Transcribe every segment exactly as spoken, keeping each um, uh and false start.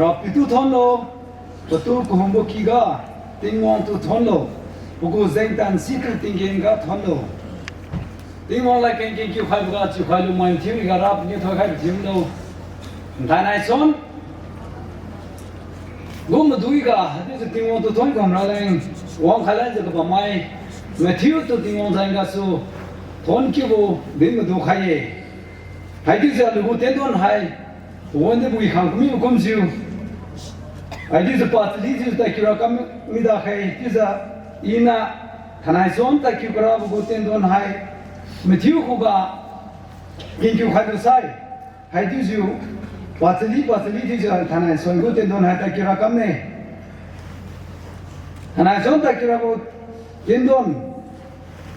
Rapiu tu thonlo, patu kahumbo kyga, Tingwang tu thonlo, pagu jengtan situ tinggen ga thonlo. Tingwang ladkeng kengkiu khaiboga chiukhai lumai thiu riga Rapiu niu thoikhai thiulo. Thainai suan gu maduiga haichiujiu Tingwang tu thon kam raleng wangkhai lanjiu kabammai, mathiutu Tingwang jeng gasu thon kiubo din madu khai-e. Haichiujiu aliugu tendon hai wandi bui khang kamibo kumjiu, haichiujiu pachalijiu tadkiura kam mida khai chiujiu, iniu thainai suan tadkiu karabo gu tendon hai mathiu khuga kengkiu khailu sai. Haichiujiu pachali pachali thiujiu thainai suan gu tendon hai tadkiura kamne. Thainai suan tadkiurabo tendon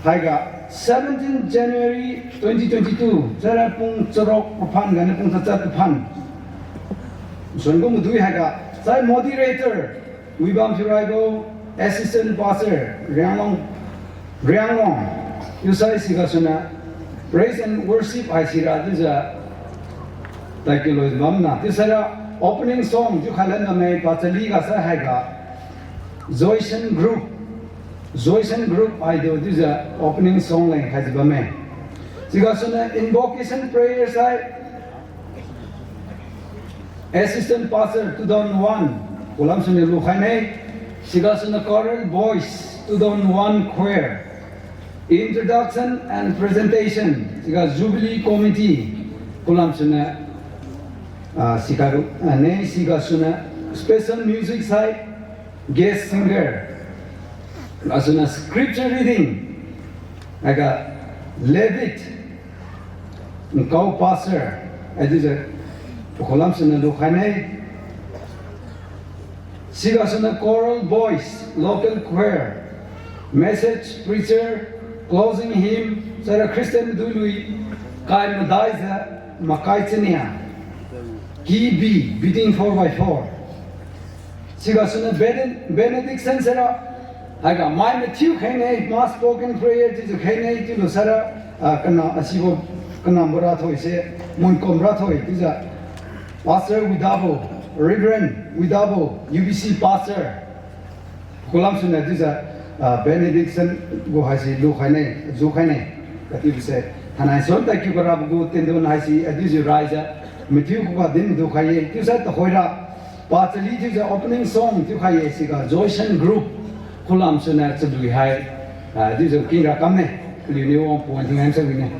haiga seventeen January twenty twenty-two, chara pung charuk paphan ganiu pung tachat paphan. Suan gu madui haiga, sai moderator, Wibam Phiraibo, Assistant Pastor, Rianglong, Rianglong, chiusai sigasuniu praise and worship haisira chiujiu tadkiu loi bamna. Chiusaira opening song chiu khailan bamme pachali ga sai haiga Joyson Group, Joyson Group haidu chiujiu opening song leng khaijiu bamme. Sigasuniu invocation prayer sai Assistant Pastor two thousand one, kulam suniu lukhai ne. Siga suniu Choral Boys two thousand one Choir, Introduction and Presentation, siga Jubilee Committee, kulam suniu, ah, siga ru, ah, ne, siga suniu Special Music sai, Guest Singer, asuniu Scripture Reading, haiga Levit, nkau Pastor, achiujiu, kulam suniu lukhai ne. Siga suniu Choral Boys, Local Choir, Message Preacher, Closing Hymn, saira Christian duilui, kai madaijiu, makai chinia, key B, beating four by four. Siga suniu bene-, benediction saira, haiga mai mathiu khaine, mass spoken prayer chiujiu khaine, chiulu saira, ah, kana, asibo, kanambo rathoi se, Munkom rathoi chiujiu, Pastor Widabo, Reverend Widabo, U B C Pastor, kulam suniu chiujiu, ah, benediction gu haise lukhai ne, jukhaine, katibo se, thainai suan tadkiu karabo gu tendon haise, achiujiu raijiu, mathiu khuga din dukhai ye, chiusai tuhoira, pachali chiujiu opening song thiukhai ye, siga Joyson Group, kulam suniu chalui hai, ah, chiujiu kingra kamne, paliuniu wang point thing han sa wine.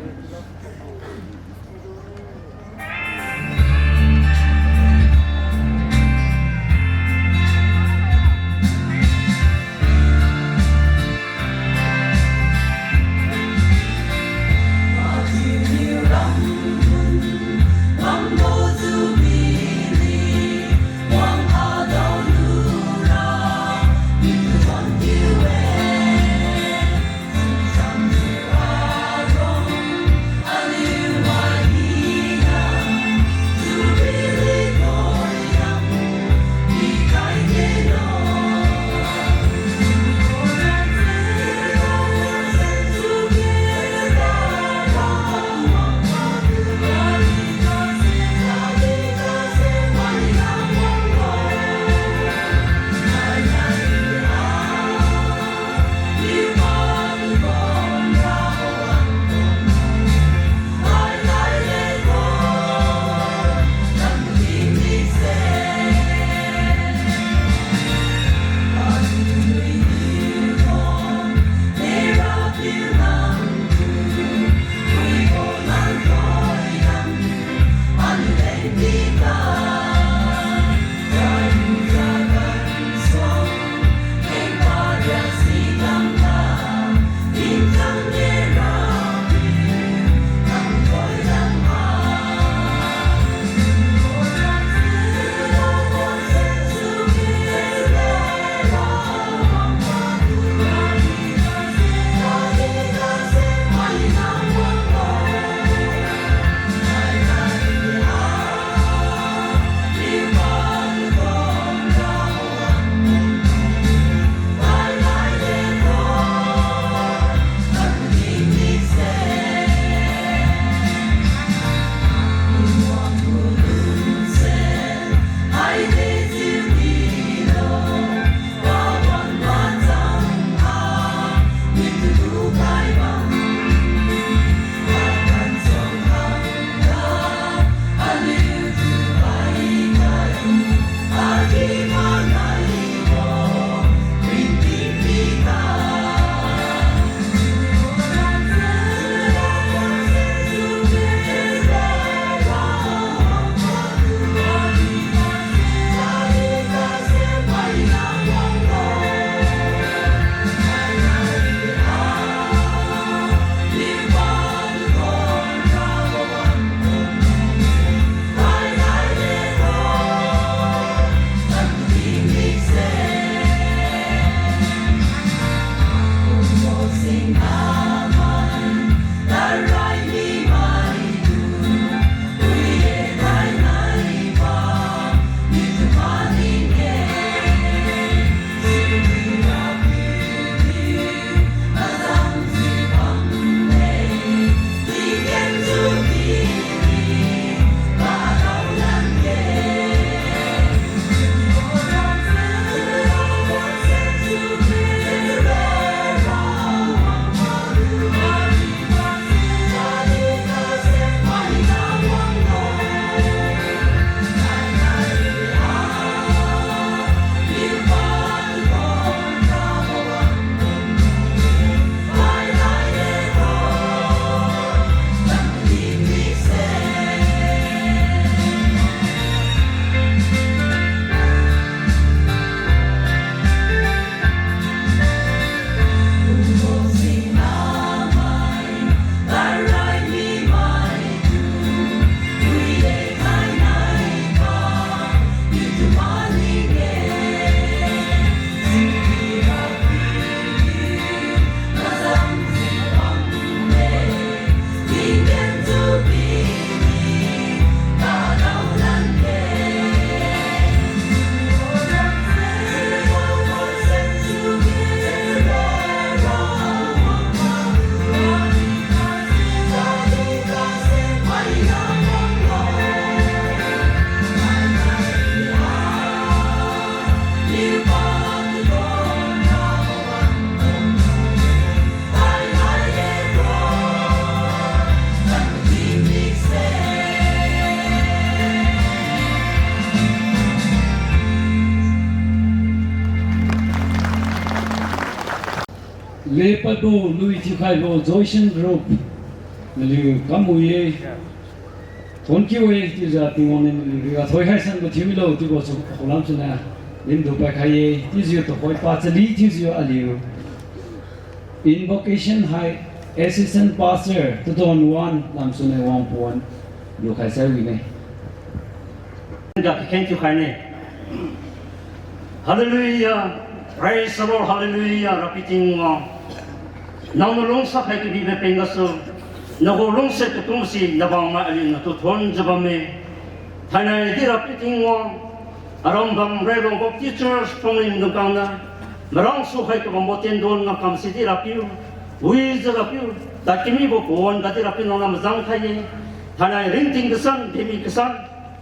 Lepadbo lui thiukhaibo Joyson Group, naliu kamui-e. Thonkiu-e, chiujiu Tingwang niu naliu riga thoikhai sanbo thiumilo chiubo su khulam suniu limdu paikhai-e. Chiujiu tuhoi pachali thiujiu aliu invocation hai Assistant Pastor Tudon One lamsuni wangpon lukhai sai wine. Ga kakheng thiukhaine. Hallelujah. Praise the Lord. Hallelujah. Rapiu Tingwang, nangniu lungsa khai kabibo peng gasu, nagu lungsiat katumsi nabangmai aliu natu thonjiu bamme. Thainai di Rapiu Tingwang, Arambam Railong Baptist Church phungling dungkangna marang sukhai kabambo tendon ngam kamsi di Rapiu, wijiu Rapiu, tadkimibo pawan gadi Rapiu nangniu mazang khai-e. Thainai ringting kasan, demi kasan,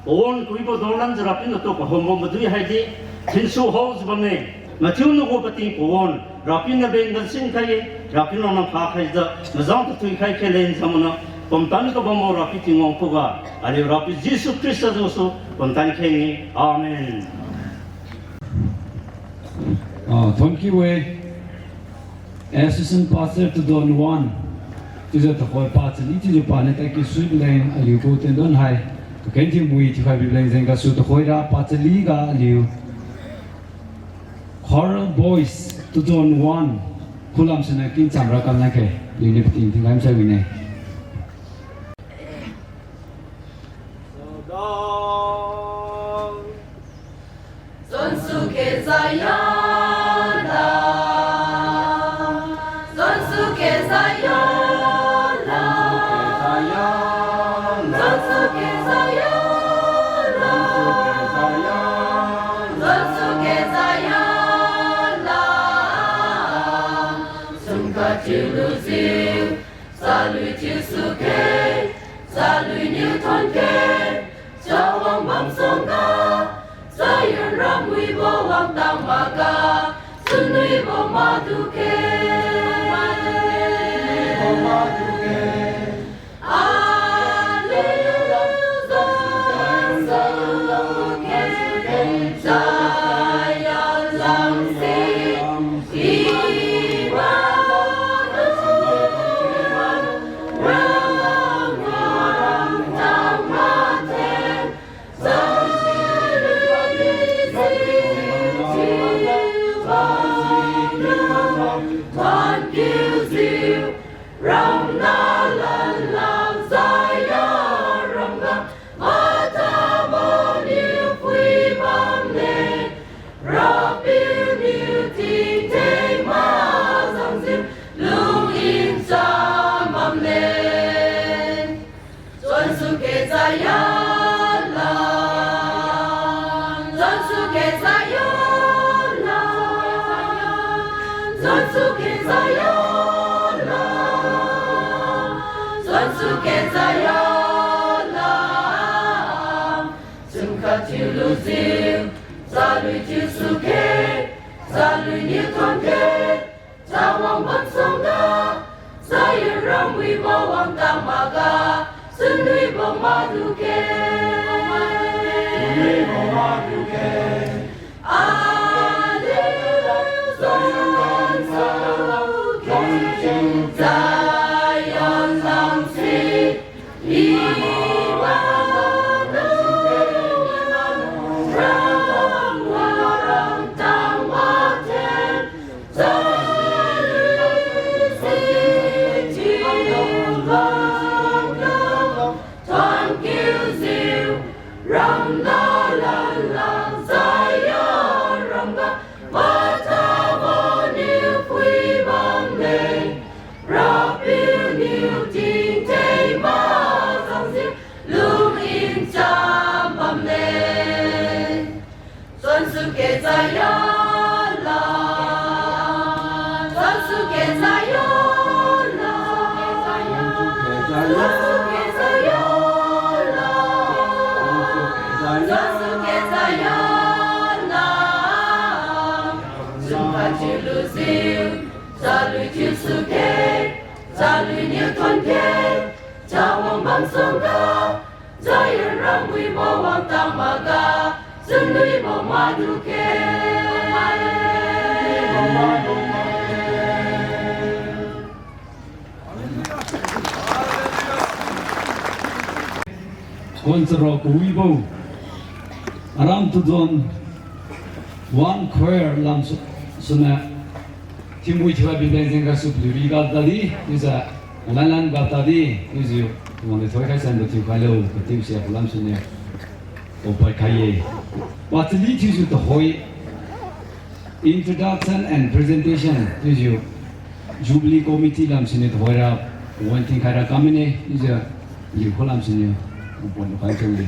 pawan kawibo dao lanjiu Rapiu natu kahumbo madui haidi thinsu haojiu bamme. Mathiu nagu pating pawan Rapiu niu beng gansin khai-e, Rapiu nangniu pha khaijiu mazang tathui khai khe len samuna, pumtan kabambo Rapiu Tingwang khuga, aliu Rapiu Jesu Khrista jiusu pumtan kheng-e. Amen. Ah, thonkiu-e. Assistant Pastor Tudon One, chiujiu tuhoi pachali chiujiu paniu tadkiu suibo leng aliu gu tendon hai kakheng thiumui thiukhai bibo leng jeng gasu tuhoira pachali ga aliu Choral Boys Tudon One khulam siniu kingcham ra kamlan khe, aliuniu pating tinglam sai wine. Chonsu khe zaya la, chonsu khe zaya la, chonsu khe zaya la, chonsu khe zaya la. Chunka thiulujiu, chalui thiusu khe, chalui niu thon khe, chawang bam sangga, Zion ram wibo wangtang makga, chunwibo madu khe. Hallelujah, Zion lamsi, Rapiu niu tingtheng mazangjiu lung ncham bamme. Chonsu khe zaya la, chonsu khe zaya la, chonsu khe zaya la, chonsu khe zaya la. Chunka thiulujiu, chalui thiusu khe, chalui niu thon khe, chawang bam sangga, Zion ram wibo wangtang makga, chunwibo madu khe. Chunwibo madu khe. Alleluia, Zion lamsi, Zion lamsi, Rapiu niu tingtheng mazangjiu lung ncham bamme. Chonsu khe zaya la, chonsu khe zaya la, chonsu khe zaya la, chonsu khe zaya la. Chunka thiulujiu, chalui thiusu khe, chalui niu thon khe, chawang bam sangga, Zion ram wibo wangtang makga, chunwibo madu khe. Kon charo kawibo, aram tujon, one choir lam su, suniu, Tingwang thiuga bibeng jeng gasu paliu riga tadi, chiujiu, alanlan ga tadi, chiujiu, wangniu thoikhai sanbo thiukhailo, katiusi apalam suniu, opai khai ye. Pachali thiujiu tuhoi, introduction and presentation chiujiu Jubilee Committee lam siniu tuhoira pawan thinkhai ra kam mine chiujiu liu khulam siniu pawan khai thiu-e.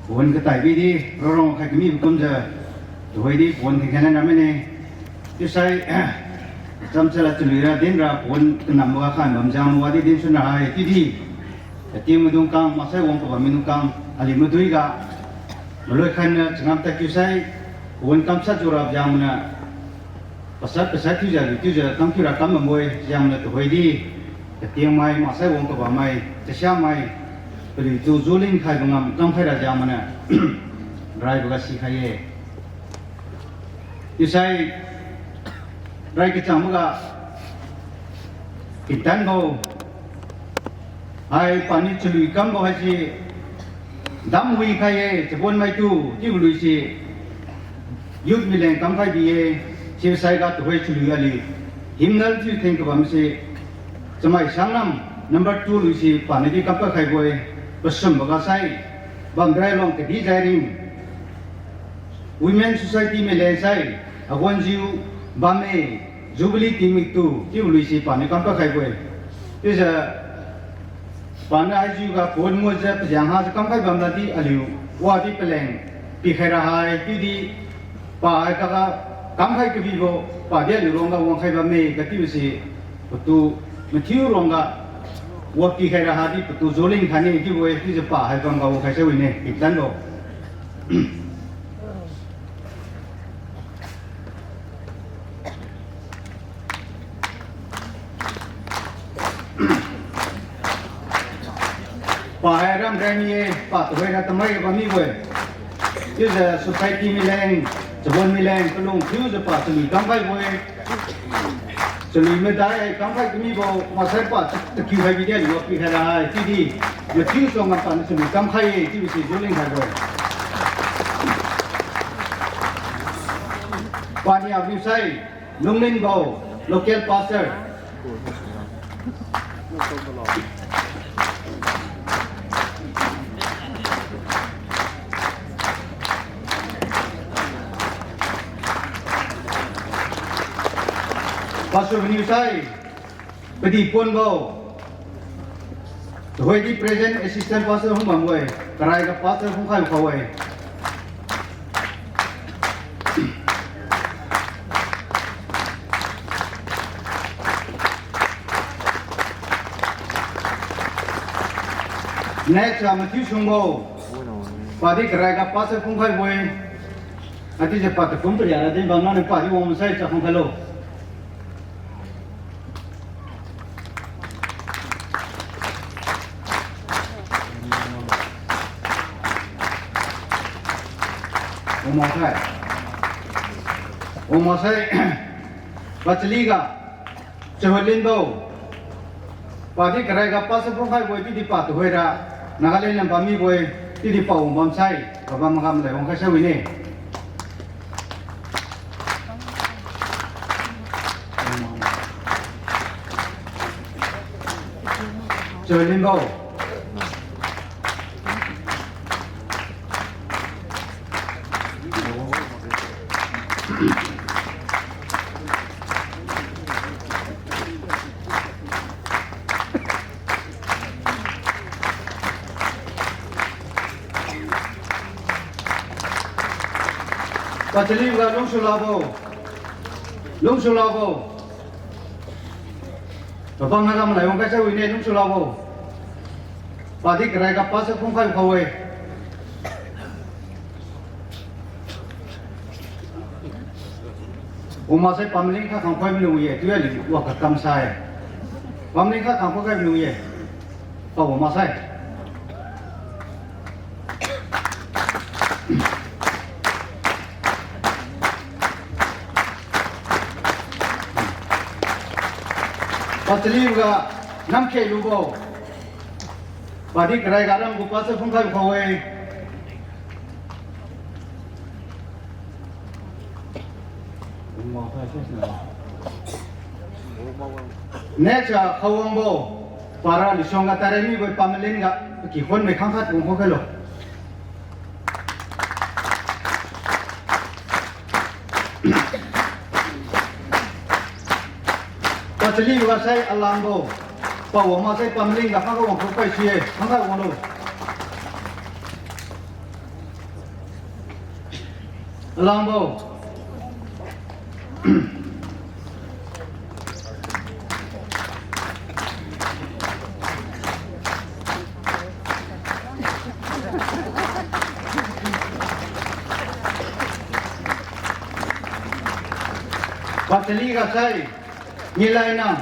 Pawan katai bidi rorong khai kamibo kumjiu tuhoidi pawan thinkhai na mine. Chiusai chamchara chalui ra dinra pawan kanamboga khan bamjang wadi din suna hai chiudi. Kating maidung kang, maksai wang kabam maidung kang, aliu madui ga, maloi khainiu changam tadkiu sai, pawan kamshat jurap jangniu, pasat pasat thiujiu aliu thiujiu kamkiu ra kam bambo-e jangniu tuhoidi, kating mai, maksai wang kabam mai, kasia mai, paliutu julin khaibo ngam kamkhai ra jangniu, raiboga sikhai ye. Chiusai, rai kachangboga, kitanbo, hai paniu chalui kambo haise, damwi khai ye, chabonmaitu chiubo luise, youth mileng kamkhai bi ye, sisaiga tuhoi chalui aliu, hymnal thiu theng kabamse, Chamai Sangnam number two luise paniu di kamkhai khai bo-e, pasumboga sai, Bamdrai Luang Kadi Jairing, Women Society mileng sai, Aguanjiu bamme, Jubilee tingmik tu chiubo luise paniu kamkhai khai bo-e. Chiujiu paniu haijiuga pawan mujiu pajiang hajiu kamkhai bamnadi aliu wadi paleng pikhai ra hai chiudi pa hai kaga kamkhai kabibo padi aliu ruangga wangkhai bamme katiubo se patu mathiu ruangga wa pikhai ra hadi patu julin khaine chiubo-e chiujiu pa hai bamga wangkhai sai wine kitanbo. Pa hai ram rani-e, pa tuhoira tamai bammibo-e. Chiujiu society mileng, chabon mileng, palung thiujiu pa chalui kamkhaibo-e. Chalui madai hai kamkhai kamibo, maksai pa takiu hai bidi aliu wa pikhai ra hai chiudi, mathiu suangga paniu chalui kamkhai-e chiubo se julin khaibo-e. Paniu aliu sai, Lunglinbo, local pastor. Pastor baniu sai, Padi Ponbo. Tuhoidi present assistant pastor hung bambo-e, karaiga pastor hung khai khao-e. Next, ah, Matthew Sungbo. Padi karaiga pastor phungkhaibo-e. Atijiu pa takum pariara din bamna ni padi wang maksai cha phungkhailo. Wang maksai. Wang maksai. Pachaliga. Chaholinbo. Padi karaiga pastor phungkhaibo-e, chiudi pa tuhoira Nagaland lam bammibo-e, chiudi pa wang bamsai, pabam maga malai wangkhai sai wine. Chaholinbo. Pachaliga Lungsulabo. Lungsulabo. Pabam maga malai wangkhai sai wine Lungsulabo. Padi karaiga pastor phungkhai khao-e. Wang maksai pamling kha khangkhoi malung ye, tuali wa kakamsai. Pamling kha khangkhoi malung ye. Pa wang maksai. Pachaliga Namkhelubo. Padi karaiga aram gu pasa phungkhai khao-e. Next ga khawangbo, para Lishong ga tadren mibo pamalin ga, pakikhun mai khangkhat wang khao khailo. Pachaliga sai Alangbo, pawang maksai pamalin ga khangkhat wang khao khai si-e, khangkhat wanglo. Alangbo. Pachaliga sai Ngilainang.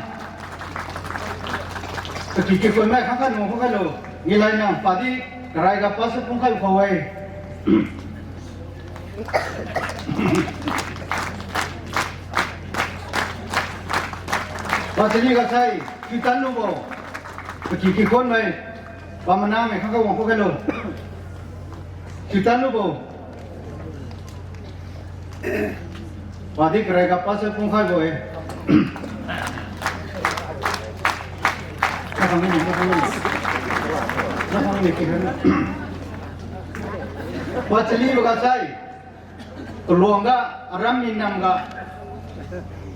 Paki kikhun mai khangkhat wang khao khailo. Ngilainang padi karaiga pasa phungkhai khao-e. Pachaliga sai Thiutanlubo. Paki kikhun mai, pamanamai khangkhat wang khao khailo. Thiutanlubo. Padi karaiga pasa phungkhaibo-e. Pachaliboga sai, kaluangga aram minamga,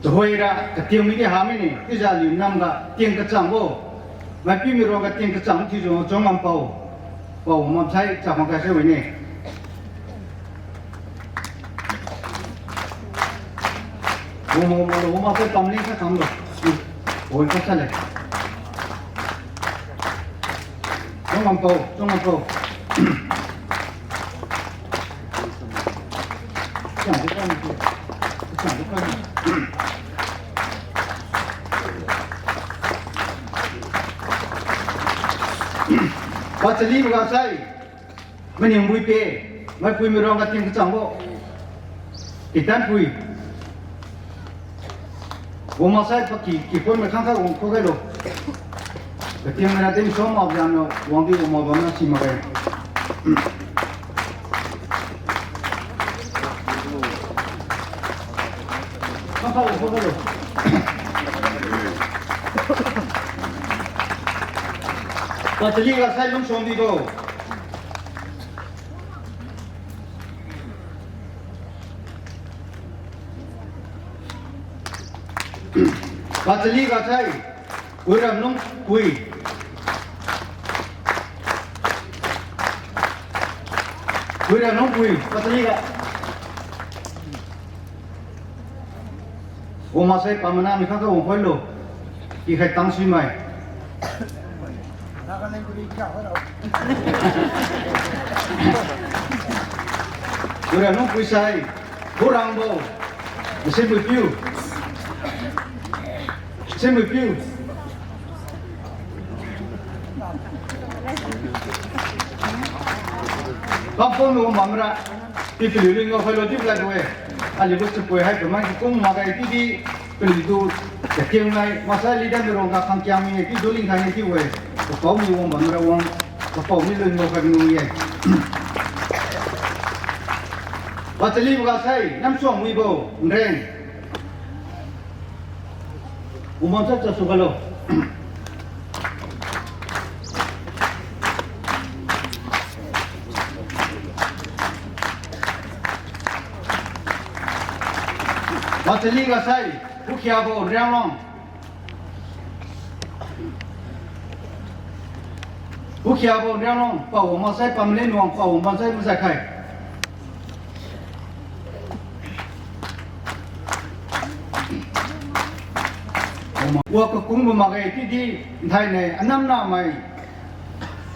tuhoira katiumi di hamine, chiujiu aliu namga tieng kachangbo, maipiu mirongga tieng kachang thiujiu chungngampao, pao mamsai chakhang kaise wine. Wo mo mo lo, wo maksai pamling sa kamlo. Wo kasale. Chungngampao, chungngampao. Pachaliboga sai, maningbuipe, maipui mirongga tieng kachangbo, Kitanpui. Wo maksai paki kikhun mai khangkhat wang khao khailo. Katieng maira din so mabianglo, wangdi wo mabamna si makge. Khangkhat wang khao khailo. Pachaliga sai Lungsuangdibo. Pachaliga sai, Puiramlungpui. Puiramlungpui, pachaliga. Wo maksai pamanamai khangkhat wang khailo. Kikhai tangsuimai. Puiramlungpui sai, Khurangbo, Masinbuipiu. Masinbuipiu. Pampom lu bamra, i paliu lin ngao khailo chiu lad-e. Aliugu chapui hai pamang kikung makge chiudi, paliutu katieng nai, maksai leader mirongga khangkiang mi-e chiujiu lin khai-e chiu-e. Papao mi wang bamra wang, papao mi lun ngao khai nu-e. Pachaliboga sai, Namsuangwibo, Nreng. Umang sa chasu khailo. Pachaliga sai, Kukhiabo Rianglong. Kukhiabo Rianglong, pawang maksai pamlin wang pawang maksai mazai khai. Wa kakungbo makge chiudi, nthainai anam namai,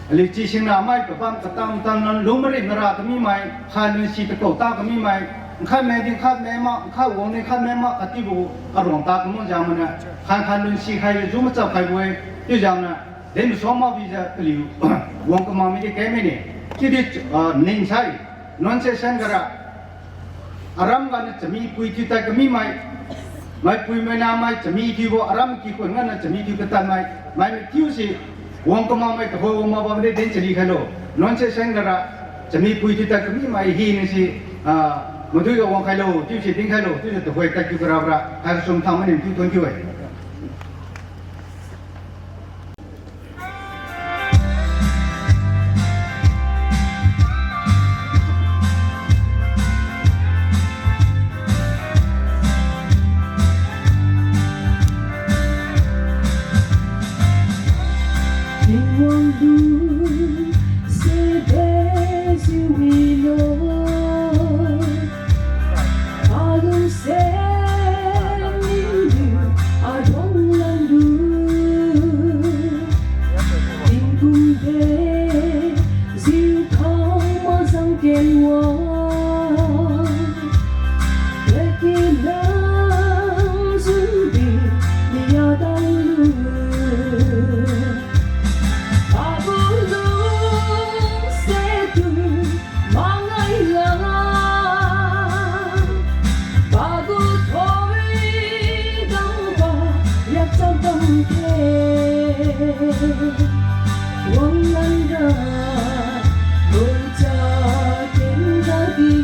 aliu chi singnamai pabam katang tang nan lung marit nara kamimai, khanlun si takao ta kamimai, nkhat me din khat me ma, nkhat wang din khat me ma, katibo aruang ta kamang jangmaniu, khan khanlun si khai ju machap khaibo-e, chiu jangniu, din suang mabijiu paliu, wang kamang midi keng mine, chiudi, ah, ningsai, non session gara, aram ganiu chami pui thiu tad kamimai, maipui mainamai chami thiubo, aram kikhun ganiu chami thiu katadmai, mai mathiu si, Wang kamakmai tuhoi wang mabam de din chari khailo. Nonse seng gara, chami pui thiu tad kami mai hina si, ah, madui ga wang khailo, chiusi din khailo, chiujiu tuhoi tad kiu karabra, hai kasum thang manim thiu thon kiu-e. Tingwang lungse dejiu wilo, alungse ningniu adong lanlu, tingkum dejiu khang mazang kenwa, peki lamjiu bi nia daolu. Pagu lungse tu mangai la, pagu thoidam pa riak cham bam khe. Wanglan ra, boicha ken gadi,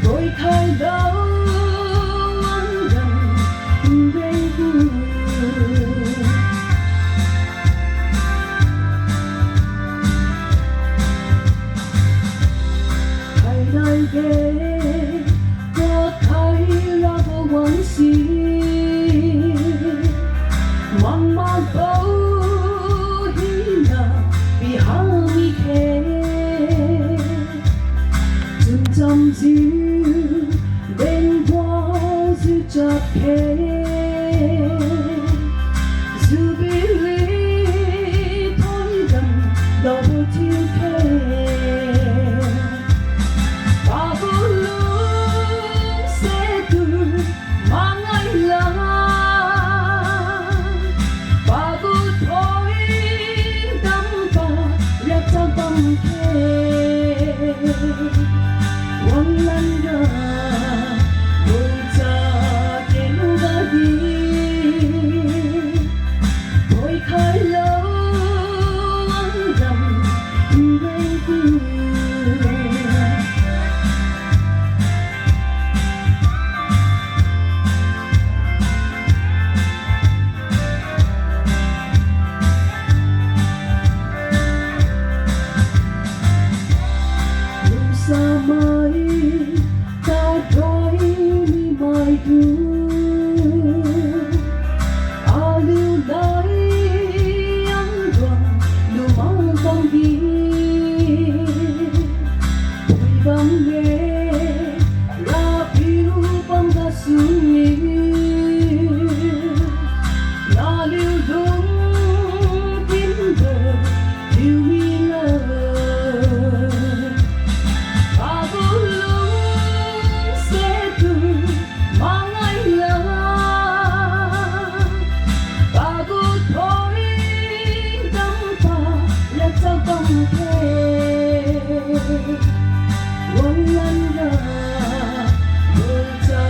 thoikhai dao wanglan nreng gu. Khainai de, kakhai rabo wangsi, mang makbo hina pihami khe, chunchamjiu, benbojiu chap khe, Jubilee thoidam daobo thiu khe. Pagu lungse tu mangai la, pagu thoidam pa riak cham bam khe. Wanglan ra, boicha ken gadi, thoikhai lo wanglan nreng gu. Lungsamai, tadai mimai tu, aliu nai angga lumang bamdi, pui bamle, rapiu bam gasuniu, naliu lungkinbo thiu milo. Pagu lungse tu mangai la, pagu thoidam pa riak cham bam khe. Wanglan ra, boicha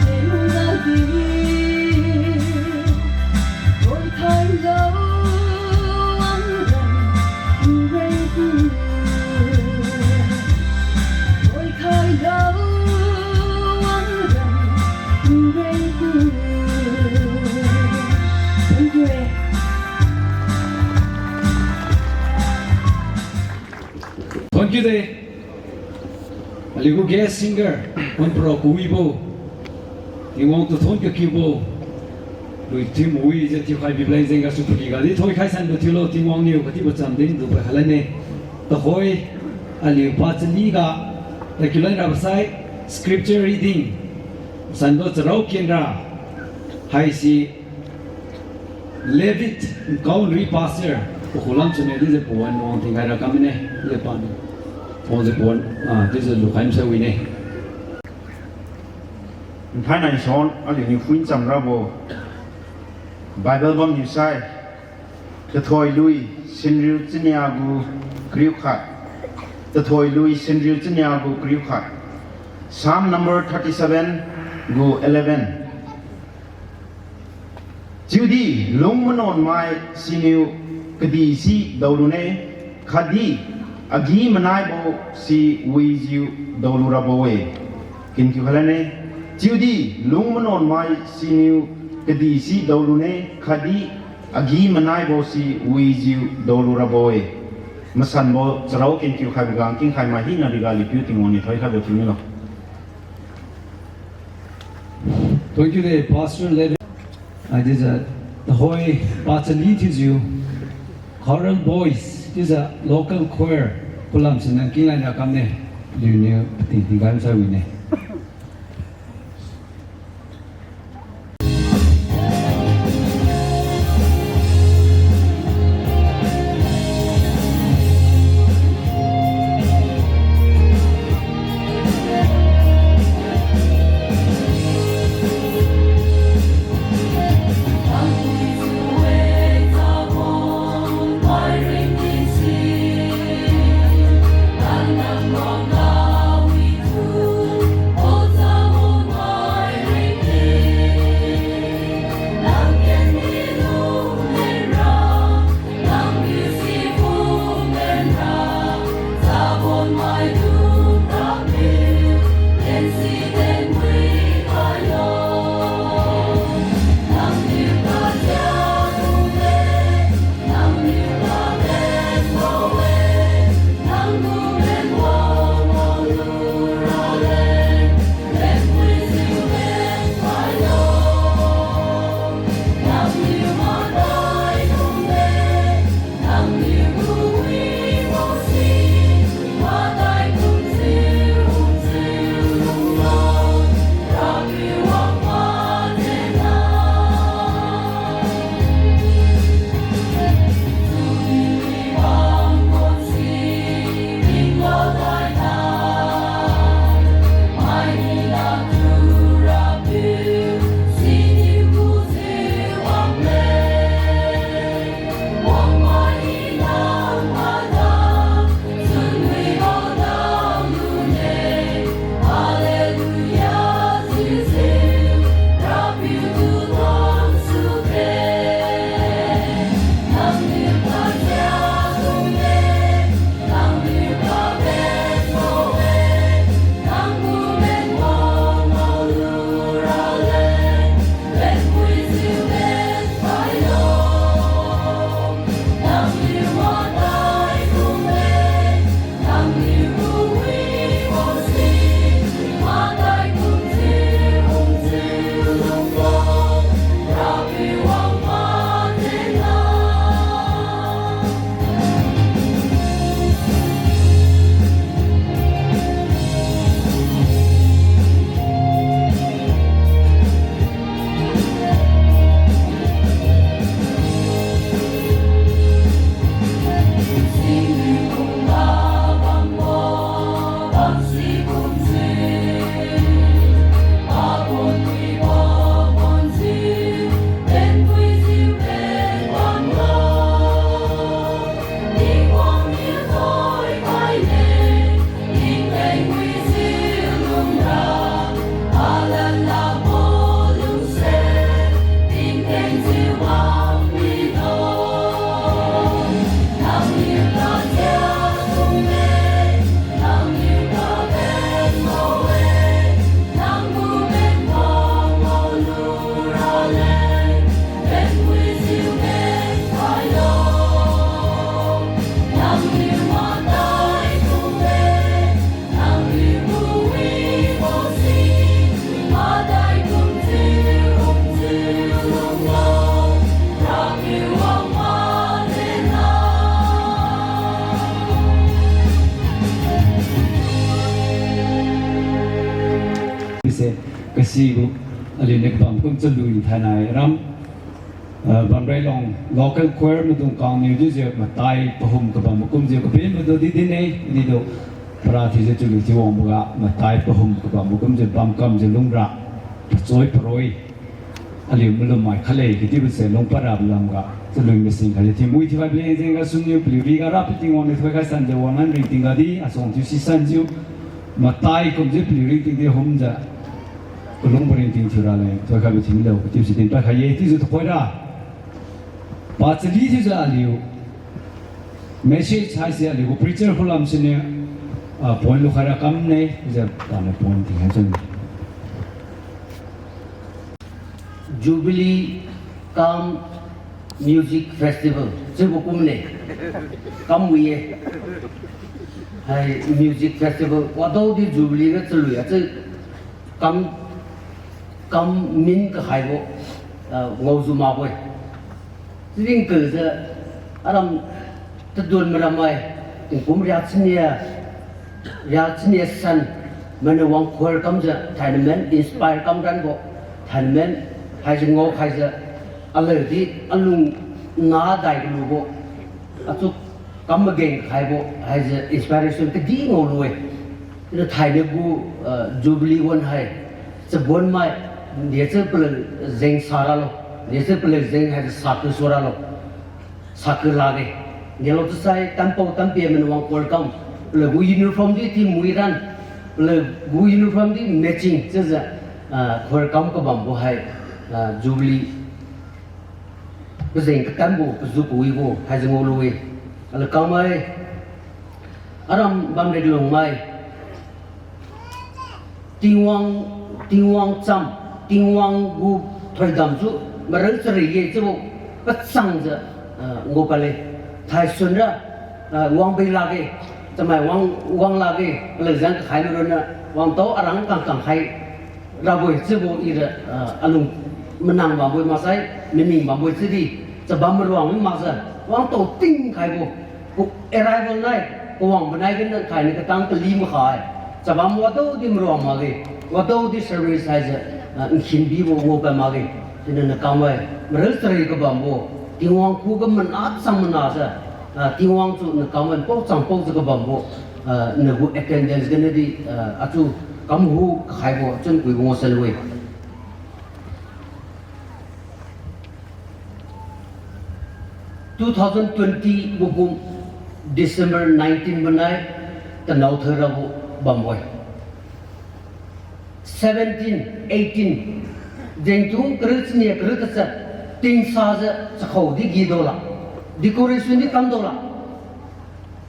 ken gadi, thoikhai lo wanglan nreng gu. Thoikhai lo wanglan nreng gu. Thank you, eh. Thank you de. Aliu gu guest singer, Honorable Kuibo, Tingwang tu thon kakiubo, lui thiu mawijiu thiukhai bibo leng jeng gasu paliu gadi thoikhai sanbo thiulo, Tingwang niu katibo chamdin tu pakhai lane. Tuhoi, aliu pachali ga, takiu lan rabo sai, scripture reading sanbo charao kenra, haise, Levitt Nkaunri Pastor, pakhulam sune dijiu pawan wang tingkhai ra kam mine, le paniu. Wangjiu pawan, ah, dijiu lukhai msai wine. Nthainai nsuan, aliuniu phuincham rabo Bible bamniu sai, Tathoi Lui, sinriu chinia gu kariu khat. Tathoi Lui, sinriu chinia gu kariu khat. Psalm number thirty-seven gu eleven. Chiudi lung manuanmai siniu kadih si daolune, khatdi agi-manaibo si wijiu daolurabo-e. Kinthiu khailane, chiudi lung manuanmai siniu kadih si daolune, khatdi agi-manaibo si wijiu daolurabo-e. Masanbo charao kinthiu khaiboga king khaimai hina riga Aliu Piu Tingwang niu thoikhaibo thiumilo. Thank you de, Pastor Levin. Achiujiu, tuhoi pachali thiujiu, Choral Boys, chiujiu local choir, palam siniu king laina kamne, aliuniu pating tingkai masai wine. Ise, kasibo, aliuniu kabam kum chalui thainai ram, ah, Bamrailong local choir maidung kangniu chiujiu matai pahum kabam kumjiu kabenbo du di din-e, didu para thiujiu chalui thiu wangboga matai pahum kabam kumjiu bamkamjiu lungra, pachoi paroi aliu malummai khatle katibo se lungpad rabo lamga chalui masing khatjiu thinwi thiukhaibo leng jeng gasu niu paliu riga Rapiu Tingwang niu thoikhai sanjiu wanglan ringting gadi asuang thiu sisanjiu matai kumjiu paliu ringting di humjiu kalungbo ringting thiu raleng thoikhaibo thinlo katibo se dinpad khai ye chiujiu tuhoira Pachali thiujiu aliu message haise aliu gu preacher khulam siniu, ah, point lukhaira kamne, chiujiu paniu point tingkhai chun. Jubilee cum Music Festival chiubo kumne. Kam wi-e. Hai music festival wadaodi Jubilee ga chalui achiu kam, kam min kakhaibo, ah, ngaojiu makbo-e. Chiudi nkiujiu aram tadun marammai, tingkum riak chinia, riak chinia san, mainiu wang choir kamjiu thainamen inspire kam ranbo, thainamen haise ngaokhaijiu, aliudi alung na dai kalubo, achu kam mageng khaibo haise inspiration kadi ngaolu-e. Chiudi thainai gu, ah, Jubilee wan hai, chabonmai, dechiu paliu jeng sa ralo, dechiu paliu jeng haise saku su ralo, saku lakge. Delo chiusai tanpao tanpia mainiu wang choir kam, paliu gu uniform di ti mui ran, paliu gu uniform di matching chiujiu, ah, choir kam kabambo hai, ah, Jubilee pajeng katanbo, paju kawibo haise ngaolu-e. Aliu kangmai, aram bamrek lungmai, Tingwang, Tingwang cham, Tingwang gu thoidamsu marang chari ye chiubo pachangjiu, ah, ngao pale. Thaisun ra, ah, wang bei lakge, chamai wang, wang lakge, paliu jang kakhai lu ronna, wangtao arang kangkang khai rabo-e chiubo ira, ah, alung manang bambo-e maksai, maning bambo-e chiudi, chabam maruang mi makjiu, wangtao tingkhaibo, ku arrival nai, kawang banai gana thainai katang kali makha-e, chabam wadaodi maruang makge, wadaodi service haise, ah, nkhin bibo ngao pad makge, chiuniu nakangmai, marang chari kabambo, Tingwang khuga mana chang manajiu, ah, Tingwang chu nakangmai pao chang paojiu kabambo, ah, nagu attendance gana di, ah, achu kamhu kakhaibo chun kuibo ngao salu-e. Two thousand twenty bokum December nineteen manai tanao thairabo bambo-e. Seventeen, eighteen, jengtung kariu chinia kariu tachat, tingsajiu chakhao di gi daola, decoration di kam daola.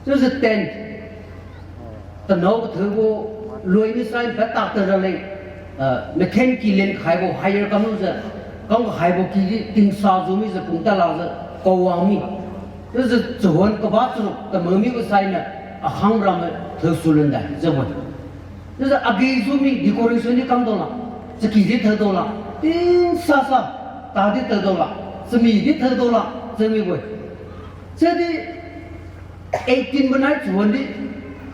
Chiujiu tent, tanao kathaibo, loi misai patak ta raleng, ah, mathen kilen khaibo hire kamlujiu, kam khaibo kidi tingsa ju mijiu pung talakjiu, kawang mi. Chiujiu chahon kaba charuk tamang mibo sainiu, akhang ramme thao sulun dai chiubo-e. Chiujiu agi ju mi decoration di kam daola, chaky di thao daola, tingsasa, tadi thao daola, chami di thao daola, chiu mibo-e. Chiudi eighteen manai chahon di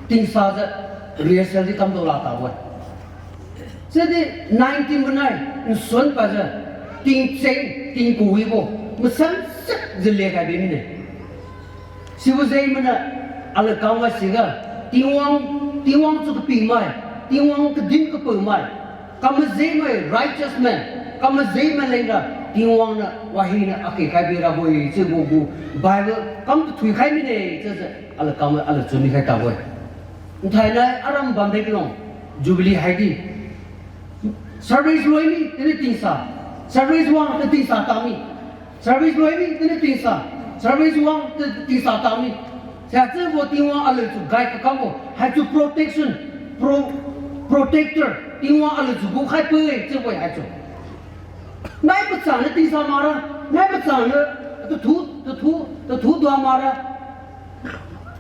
tingsajiu rehearsal di kam daola tabo-e. Chiudi nineteen manai nsuan pajiu tingcheng tingkawibo masan sakjiu lekhai bi mine. Sibo jeng maniu aliu kangmai siga Tingwang, Tingwang chu kapimai, Tingwang kadin kapaomai, kamajemai righteous man, kamajemai lengra Tingwang niu wahina akhe khai birabo-e chiubo gu Bible kam tathui khai mine chiujiu aliu kangmai aliu chunmi khai tabo-e. Nthainai aram bamde kalong Jubilee haidi service loi mi tini tingsa, service wang ti tingsa tami, service loi mi tini tingsa, service wang ti tingsa tami. Siachiubo Tingwang aliu chu guide kakambo haichu protection, pro-, protector Tingwang aliu chu gukhai pui-e chiubo-e haichu. Nai pachang niu tingsa makra, nai pachang niu tathu, tathu, tathu dua makra.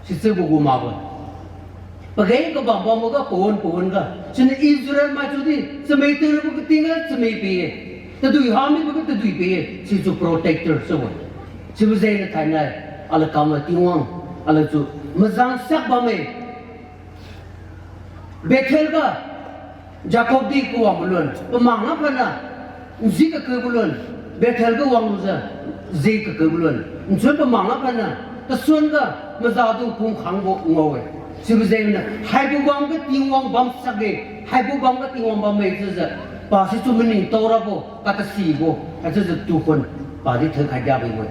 Sichiubo gu makbo-e. Pageng kabam bamboga pawan pawan ga siniu Israel mai chiudi chamai taribo kating ga chamai pi-e, tadui hamibo ga tadui pi-e, sichiu protector chiubo-e. Sibo jengniu thainai aliu kangmai Tingwang aliu chu majang siak bamme. Bethel ga Jacob di kawangbo lun pamang ngam khatniu nji kakabo lun, Bethel ga wanglujiu ji kakabo lun nchun pamang ngam khatniu tasuan ga mazadung phungkhangbo ngao-e. Sibo jengniu haibo bamga Tingwang bam sakge, haibo bamga Tingwang bamme chiujiu pa situ maningtao rabo katasibo haichiujiu tukhun padi thaikhai diabo-e.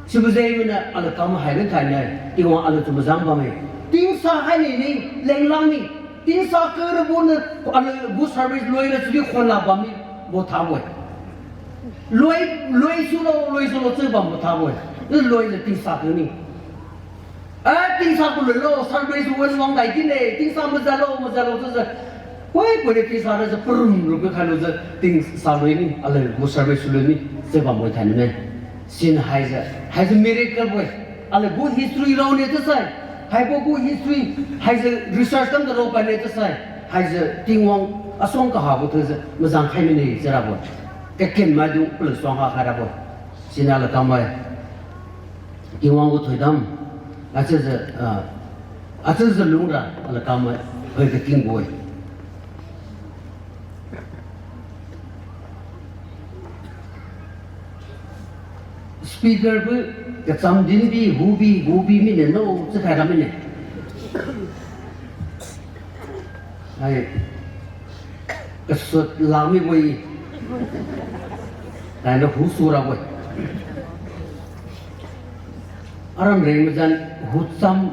Sibo jengniu aliu kam haiga thainai Tingwang aliu chu majang bamme. Tingsa haini ni lenglang mi, tingsa karabo niu aliu gu service loira chiudi khonla bammibo thabo-e. Loi, loi sulo, loi sulo chiu bambo thabo-e. Chiu loijiu tingsa kani. A, tingsa kululo, service wan wang dai kine, tingsa mazalo, mazalo chiujiu. Koi, koiniu tingsa rajiu parum lu khailo jiu tingsa lui ni, aliu gu service lui ni, chiu bambo thainame. Siniu haijiu, haijiu miracle bo-e. Aliu gu history rao ne chiusai, haibo gu history, haijiu research kam da rao pai ne chiusai, haijiu Tingwang asuang kahabo thiujiu mazang khai mine chiu rabo. Kaken maidung paliu suang ha khai rabo. Siniu aliu kamai Tingwang gu thoidam, achiujiu, ah, achiujiu lungra aliu kamai, hoi kakingbo-e. Speaker gu kacham dinbi, hubi, hubi mine no, chiukhai ra mine. Hai, kasut lamibo-e. Tainiu hu surabo-e. Aram reng mazan hu cham,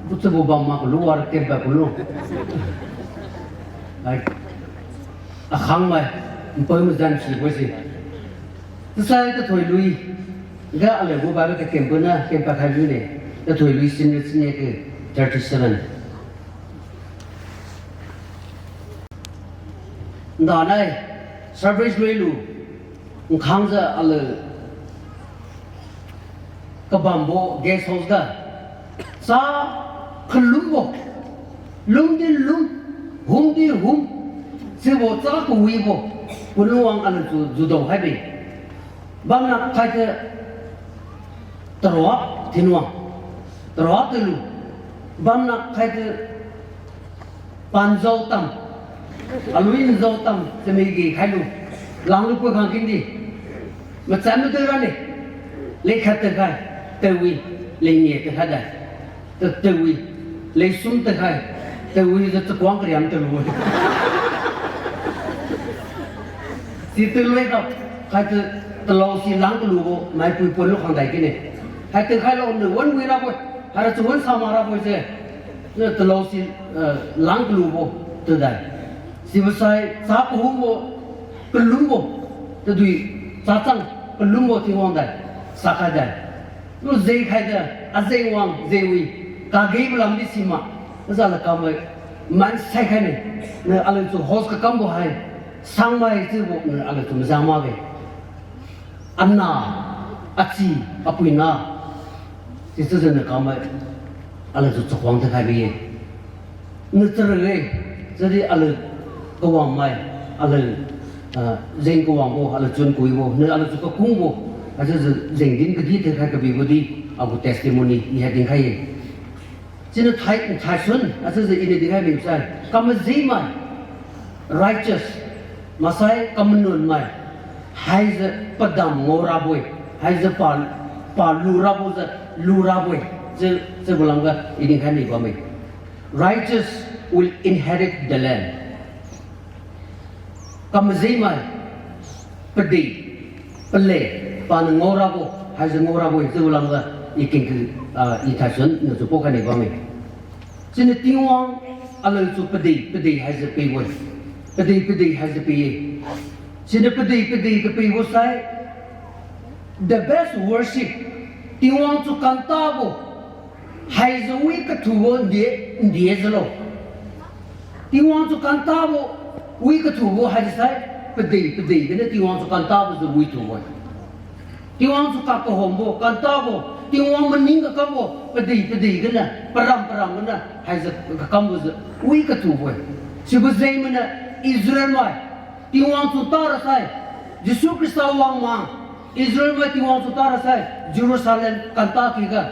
bu chiubo bam mak kalu, wara kempa kalu. Hai, akhangmai, npao mazan sibo se. Chiusai tathoi lui ga aliu gu Bible kakembo na kempa khai lune. Tathoi lui sin ri sin ye ke thirty seven. Ndanai, service lui lu, nkhangjiu aliu kabambo guest house ga, cha kalumbo, lungdi lung, humdi hum, sibo cha kawibo, pulungwang aliu chu judao haibi. Bamna khaidi tarok thinwang, tarok tiulu, bamna khaidi panjao tam, alui njao tam, chamigi khailu, langlu pu khang kindi, machan madu rani, leikhat takhai, tawi, leinye takhai dai. Ta tawi, leisum takhai, tawijiu chakuang kariam talu. Si talu-e ga, khaidi talao si lang kalubo maipui ponlu khang dai kine. Hai takhailo niu wan wi rabo-e, haira chu wan sama rabo-e se. Niu talao si, eh, lang kalubo tadai. Sibo sai cha kahumbo, kalumbo, tadui chachang kalumbo Tingwang dai, sakhai dai. Lu jengkhaijiu, ajeng wang jengwi, kagebo lamdi sima, ajiu aliu kamai, mansai khaine, niu aliu chu host kakambo hai, sangmai chiubo niu aliu chu mazang makge. Ana, achi, apuina, sichiujiu niu kamai, aliu chu chakhuang takhai bi-e. Niu chara-e, chiudi aliu kawangmai, aliu, ah, jeng kawangbo, aliu chun kuibo, niu aliu chu kakungbo, achiujiu jengdin kadi takhai kabibo di, agu testimony i hai dinkhai-e. Siniu thai, thaisuan, achiujiu iniu dinkhai misai, kamajimai, righteous, maksai kamanunmai, haijiu padam ngao rabo-e, haijiu pa, pa lu rabojiu, lu rabo-e, chiu, chiubo lamga i dinkhai ni bamme. Righteous will inherit the land. Kamajimai, padei, palei, paniu ngao rabo, haijiu ngao rabo-e, chiubo lamga i kengki, ah, i thaisuan niu chu pokhai ni bamme. Siniu Tingwang aliu chu padei, padei haijiu pibo-e. Padei, padei haijiu pi-e. Siniu padei, padei kapibo sai, the best worship, Tingwang chu kantabo, haijiu wi kathubo ndi, ndi jiulo. Tingwang chu kantabo, wi kathubo haisai, padei, padei gani Tingwang chu kantabo jiu wi thubo-e. Tingwang chu kakahombo, kantabo, Tingwang maning kakambo, padei, padei gani, param, param gani, haijiu kakambo jiu, wi kathubo-e. Sibo jeng mainiu Israel mai, Tingwang chu tarasai, Jesu Khrista wang ma, Israel mai Tingwang chu tarasai, Jerusalem kanta kiga,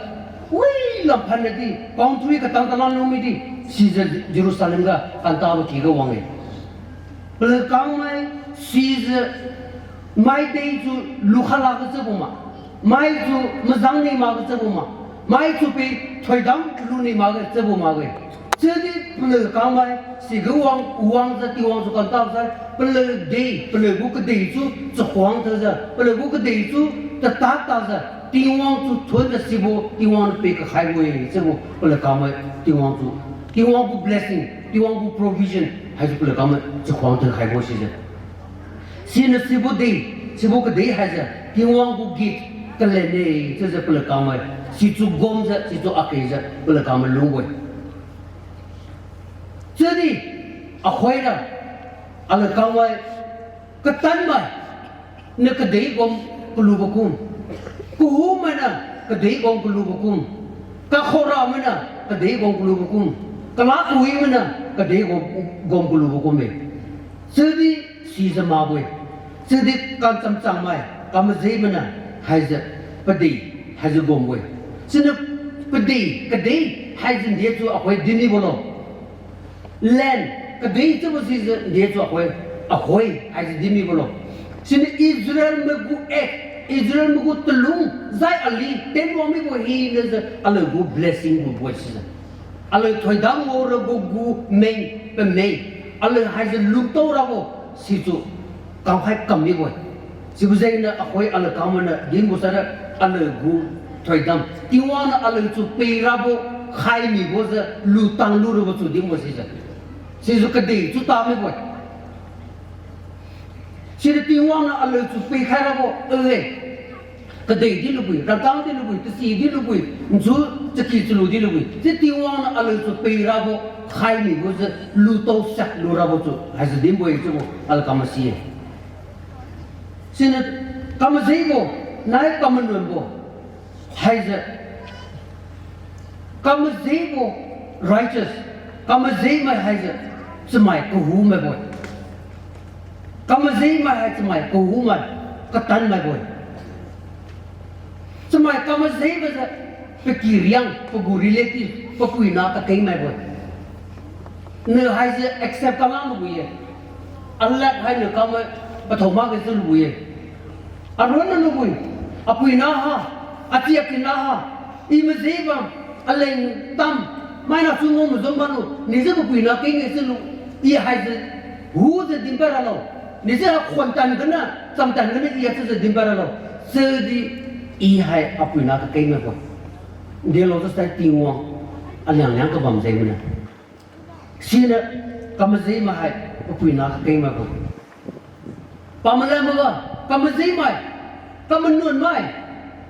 wi lamphan nadi, country katang kalan lumi di, sijiu Jerusalem ga kantabo kiga wang-e. Palakangmai, sijiu, maidei chu lukhalakga chiubo ma, mai chu mazang ni makga chiubo ma, mai chu pi thoidam lu ni makga chiubo makge. Chiudi palakangmai, siga wang, wangjiu Tingwang chu kanta sai, pala de, pala gu kadei chu chakhuang tajiu, pala gu kadei chu tatad tajiu, Tingwang chu thuonjiu sibo, Tingwang niu pi kakhaibo-e, chiubo palakangmai, Tingwang chu, Tingwang gu blessing, Tingwang gu provision, haijiu palakangmai chakhuang takhaibo sijiu. Siniu sibo de, Sibo kadih haise Tingwang gu gift kalenne chiujiu palakangmai sichiu gomjiu, sichiu akhejiu palakangmai lungbo-e. Chiudi akhoira alakangmai katanmai niu kadih gom kalubo kum, kahumai niu kadih gom kalubo kum, kakhoramai niu kadih gom kalubo kum, kala kawimainiu kadih gom, gom kalubo kum-e. Chiudi sijiu makbo-e. Chiudi kachamchangmai, kamajimainiu haise padih haise gombo-e. Siniu padih, kadih haise ndichiu akhoi dinmibo lo. Land, kadih chiubo sijiu ndichiu akhoi, akhoi haise dinmibo lo. Siniu Israel maigu act, Israel maigu talung, zai ali tenwang mibo hinajiu aliu gu blessing gubo-e sijiu. Aliu thoidam ngaorabo gu meng pameng, aliu haise lutao rabo sichiu kamkhai kam mibo-e. Sibo jengniu akhoi alakangmainiu dinbo saira aliu gu thoidam, Tingwang niu aliu chiu pirabo khai mibojiu lutang lurabo chiu dinbo sijiu, sijiu kadih chiu ta mibo-e. Siniu Tingwang niu aliu chiu pikhai rabo, e, kadih di lubui, rangkang di lubui, tasi di lubui, nzu chaki chalu di lubui, si Tingwang niu aliu chiu pirabo khai mibojiu lutao sak lurabo chiu haise dinbo-e chiubo alakangmai si-e. Siniu kamajibo nai kamanuanbo haise, kamajibo righteous, kamajimai haise chamai kahumaibo-e. Kamajimai hai chamai kahumai, katanmaibo-e. Chamai kamajibo jiu pakiriang, pagu relative, papuina kakengmaibo-e. Niu haise accept kalang lubo-e. Alad hainiu kamai pathao makge chiu lubo-e. Aruan na lubo-e, apuina ha, achi akinna ha, i majibo, aleng tam, maina chungo mazom bamlu, nijiu papuina keng-e chiulu, i haise hujiu dinpad ralo, nijiu khuantan gana, chamtan gana i hachiujiu dinpad ralo, chiudi i hai apuina kakengmaibo, delo chiusai Tingwang aliangliang kabam jengniu. Siniu kamajimai hai papuina kakengmaibo. Pamalan maga, kamajimai, kamanuanmai,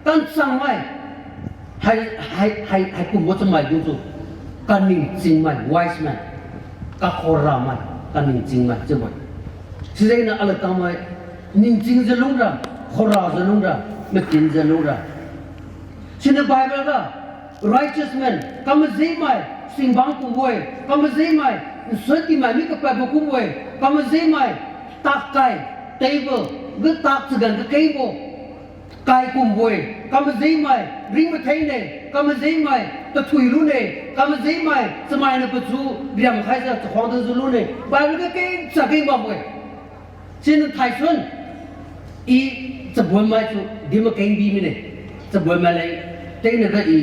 kanchangmai, hai, hai, hai, haikumbo chamaidung chiu, kaningchingmai, wise man, kakhoramai, kaningchingmai chiubo-e. Sijengniu alakangmai ningchingjiu lungra, khorajiu lungra, matinjiu lungra. Siniu Bible ga righteous man, kamajimai, singbang kumbo-e, kamajimai, nsuan timai mi kapadbo kumbo-e, kamajimai, takkai, table, gu tak chagan kakengbo, kai kumbo-e, kamajimai, ring matheng ne, kamajimai, tathui lu ne, kamajimai, chamainiu pachu riamkhaijiu chakhuang dinjiu lu ne, Bible ga keng chakeng bambo-e. Siniu thaisuan, i chabonmai chiu din makeng bi mine, chabonmai leng, tengna ga i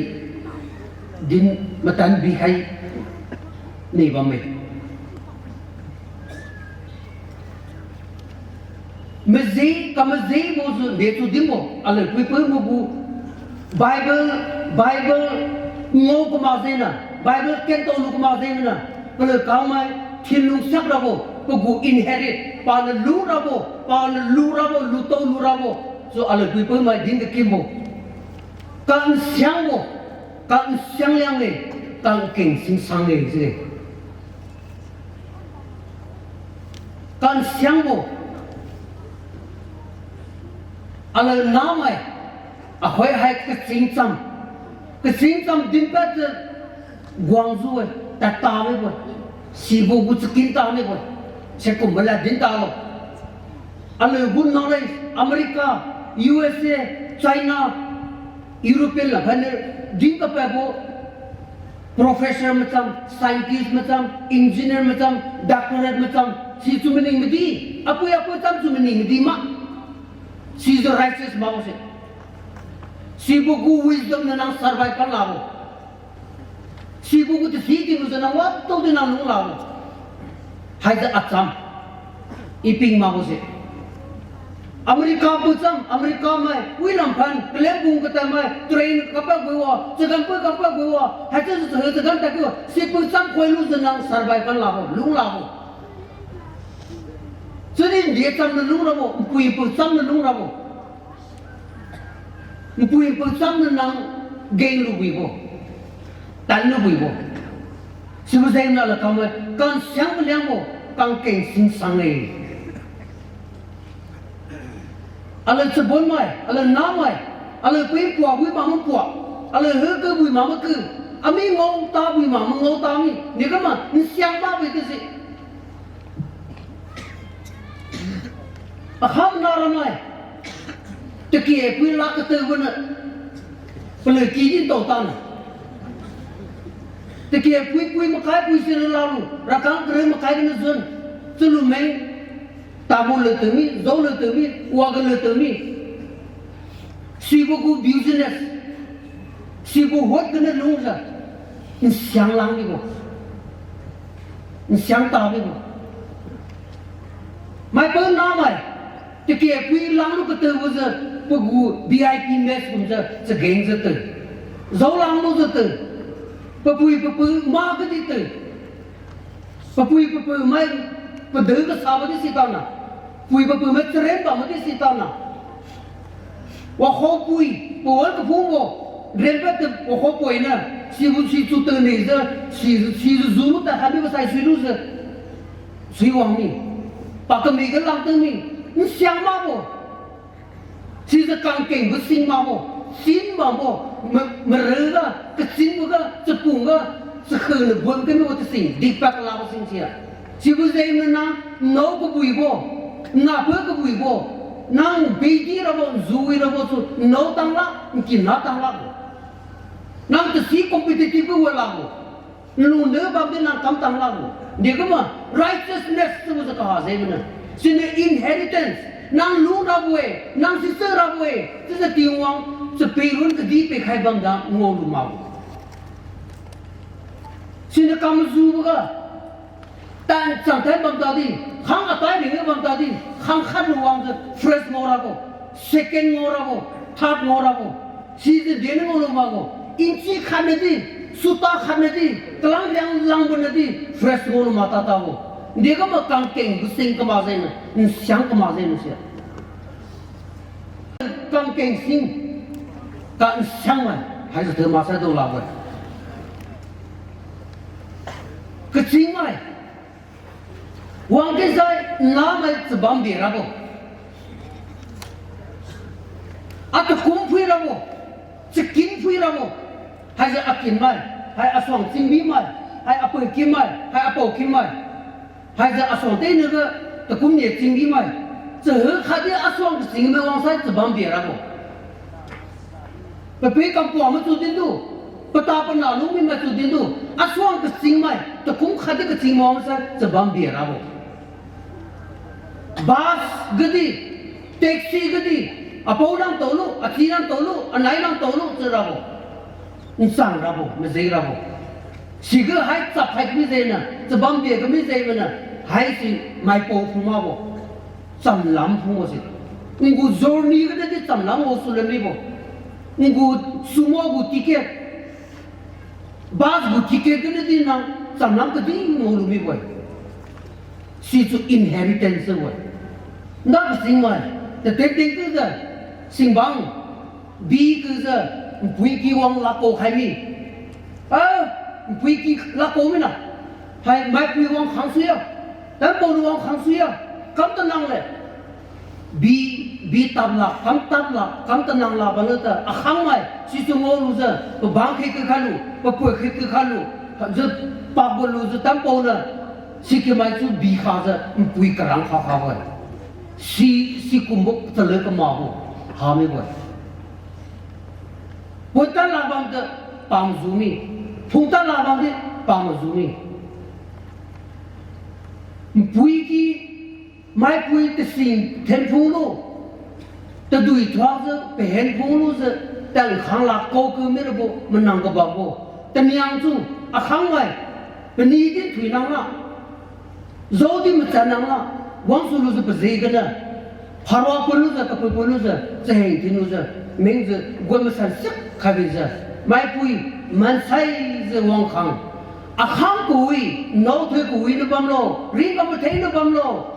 din matan bikhai ni bamme. Maji, kamajibo su dechiu dinbo, aliu puipui magu, Bible, Bible ngao kamak jengniu, Bible kentao lu kamak jengniu, paliu kamai thinlung siak rabo, pagu inherit, paniu lu rabo, paniu lu rabo, lutao lu rabo, su aliu puipuimai din kakimbo. Kansiangbo, kansiang liangne, kankeng singsang ne chiu-e. Kansiangbo, aliu namai, ahoi hai kachingcham, kachingcham dinpadjiu guangjiu-e, tata mibo-e, sibo gu chakin ta mibo-e, sikumbo lad din talo. Aliu gu knowledge, America, U S A, China, European lam khainiu din kapadbo, professor macham, scientist macham, engineer macham, doctorate macham, sichiu maning madi, apui apui cham chiu maning madi ma. Sijiu righteous makbo se. Sibo gu wisdom niu nang survive kan lakbo. Sibo gu tasi dilujiu nang wadaodi nang lung lakbo. Haijiu acham. I ping makbo se. America pu cham, America mai, wilam phan, kalem pung katadmai, train kapagui wa, chagan pu kapagui wa, haichiujiu chagan tadkiu wa, sipu cham khoilujiu nang survive kan lakbo, lung lakbo. Chiudi nde chamniu lungrabo, npui npao chamniu lungrabo. Npui npao chamniu nang geng lubuibo, tan lubuibo. Sibo jengniu aliu kam-e, kansiang kaliangbo, kangkeng singsang-e. Aliu chabonmai, aliu namai, aliu pui puabui mak mapuak, aliu hekebui mak make, ami ngao tabui mak mangao tami, niu kama nsiang makbo tise. Akham na ramai, takie pui lak kateu bana, palui ki din tao tan. Takie pui pui makai pui sira lalu, rakang kare makai gana zun, chalumeng, tamu leutumi, zao leutumi, wa ga leutumi. Sibo gu business, sibo hot gana lungjiu, nsiang lang mibo, nsiang ta mibo. Maipao namai, takie pui langlu kateu gujiu, pagu V I P mess kumjiu chagengjiu te, zao langlujiu te, papui papui ma kadi te, papui papui mai, padeu kasabo di sitana, pui papui mai charen bambo di sitana. Wakhaopui, pawan kaphungbo, renpad te wakhaopui niu, sibo situ tenijiu, si, sijiu zulu ta khatdi kasai suilujiu, suiwang mi, pakami ga langtang mi, nsiang makbo. Sijiu kangkeng bu sing makbo, sin makbo, ma, marega, kachingboga, chapungga, chakhuniu bon kamibo tasing, dipad kalabo sing sia. Sibo jengniu nang, nao kabuibo, napa kabuibo, nang bedi rabo, nzui rabo su, nao tanglak, nkinna tanglakbo. Nang tasi competitive ga walakbo. Nlune bamdi nang kam tanglakbo. Dekumbo righteousness chiubo jiu kaha jengniu. Siniu inheritance. Nang lungrabo-e, nang sise rabo-e, chiujiu Tingwang, chapirun kadi pekhai bamda ngaolu makbo. Siniu kamajuboga, tan changtan bamtadi, khang atai ringga bamtadi, khang khat lu wangjiu first ngao rabo, second ngao rabo, third ngao rabo. Sijiu deniu ngaolu makbo, inchi khatnadi, suta khatnadi, kalang riang langbo nadi, first ngaolu mak tatabo. Dekumbo kangkeng bu sing kama jengniu, nsiang kama jengniu sia. Kangkeng sing, kansiangmai, haijiu teu maksai du lakbo-e. Kachingmai, wang kesai namai chabam bi rabo. Atakum phui rabo, chakin phui rabo. Haijiu akinmai, hai asuang chingbimai, hai apui kinmai, hai apao kinmai. Haijiu asuang teniuga takum ni chingbimai. Chahe khatdi asuang kachingmai wangsai chabam bi rabo. Papui kampua machu dindu, pata pana lungmi machu dindu, asuang kachingmai, takum khatdi kachingmai wangsai chabam bi rabo. Bus gadi, taxi gadi, apao nang taolu, achi nang taolu, anai nang taolu chiu rabo. Nchang rabo, majeng rabo. Siga hai chap hai kami jengniu, chabam bi kami jengniu, haisi maipao phu makbo. Chamlam phubo se. Ngu journey gadi chamlam ngao sulan mibo. Ngu sumo gu ticket, bus gu ticket gadi nang chamlam kadi ngaolu mibo-e. Situ inheritance bo-e. Nda kasingmai, tatep tingkujiu, singbang, bi kujiu, npui ki wang lakao khai mi. Ah, npui ki lakao mina. Hai maipui wang khang suiya. Tanpao wang khang suiya. Kam tanang le. Bi, bi tamlak, kam tamlak, kam tanang lak bamlu ta akhangmai situ ngaolujiu, pabang khit kakhalu, papui khit kakhalu, jiu pakbo lujiu tanpao niu, sikumai tu bi khajiu npui karang kha khabo-e. Si, sikumbo chalui kamakbo hamibo-e. Pon tan lak bamjiu pamajiu mi, phung tan lak bamdi pamajiu mi. Npui ki maipui tasing thenphunglu, tadui thuakjiu pahen phunglujiu, tankhang lak kaoku mirabo manang kabambo. Taniang tu, akhangmai, pani din thuinang la, jaodi machan nang la, wangsu lujiu paji gana, pharua pulujiu, kapui pulujiu, chaheng thinlujiu, mengjiu, gu masan siak khaibijiu, maipui, mansaijiu wangkhang. Akhang kawi, nao thoi kawi na bamlo, ringkam matheng na bamlo.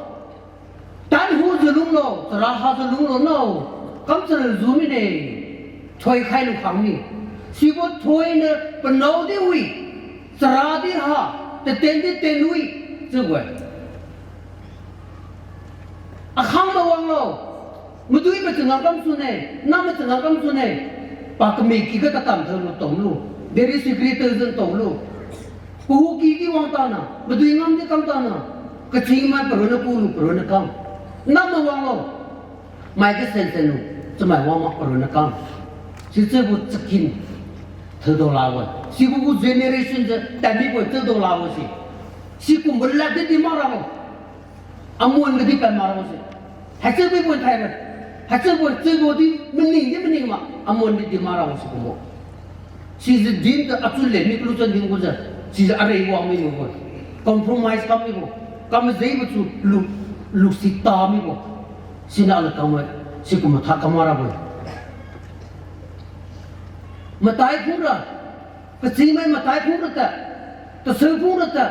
Hajiu lunglo, chara hajiu lunglo no, kam chara ju mine, thoikhai lu khang mi. Sibo thoiniu panao di wi, chara di ha, taten di ten wi, chiu-e. Akhang mawanglo, madui machanga kamsune, nam machanga kamsune, pa kami kiga katam thao lu tonglu, very secret tao zan tonglu. Pahu ki di wang tana, madui ngam di kam tana, kaching mai paronna kulu paronna kam. Nam mawanglo, mai kasen sen lu, chamai wang mak paronna kam. Sichiubo chakin, thao dao labo. Sibo gu generation jiu, tadmibo chiu dao labo si. Sikumbo lad di di mak rabo. Amuan kadi pad mak rabo se. Haichiubo pon thaira. Haichiubo, chiubo di maning di maning ma. Amuan di di mak rabo sikumbo. Sijiu din ta achu le mi kulu chan din kujiu. Sijiu arei wang mibo. Compromise kam mibo. Kamajeibo chu lu, lusi ta mibo. Siniu aliu kangmai, sikum matha kam mak rabo. Matai phungra. Kachimai matai phungra ta, tasui phungra ta,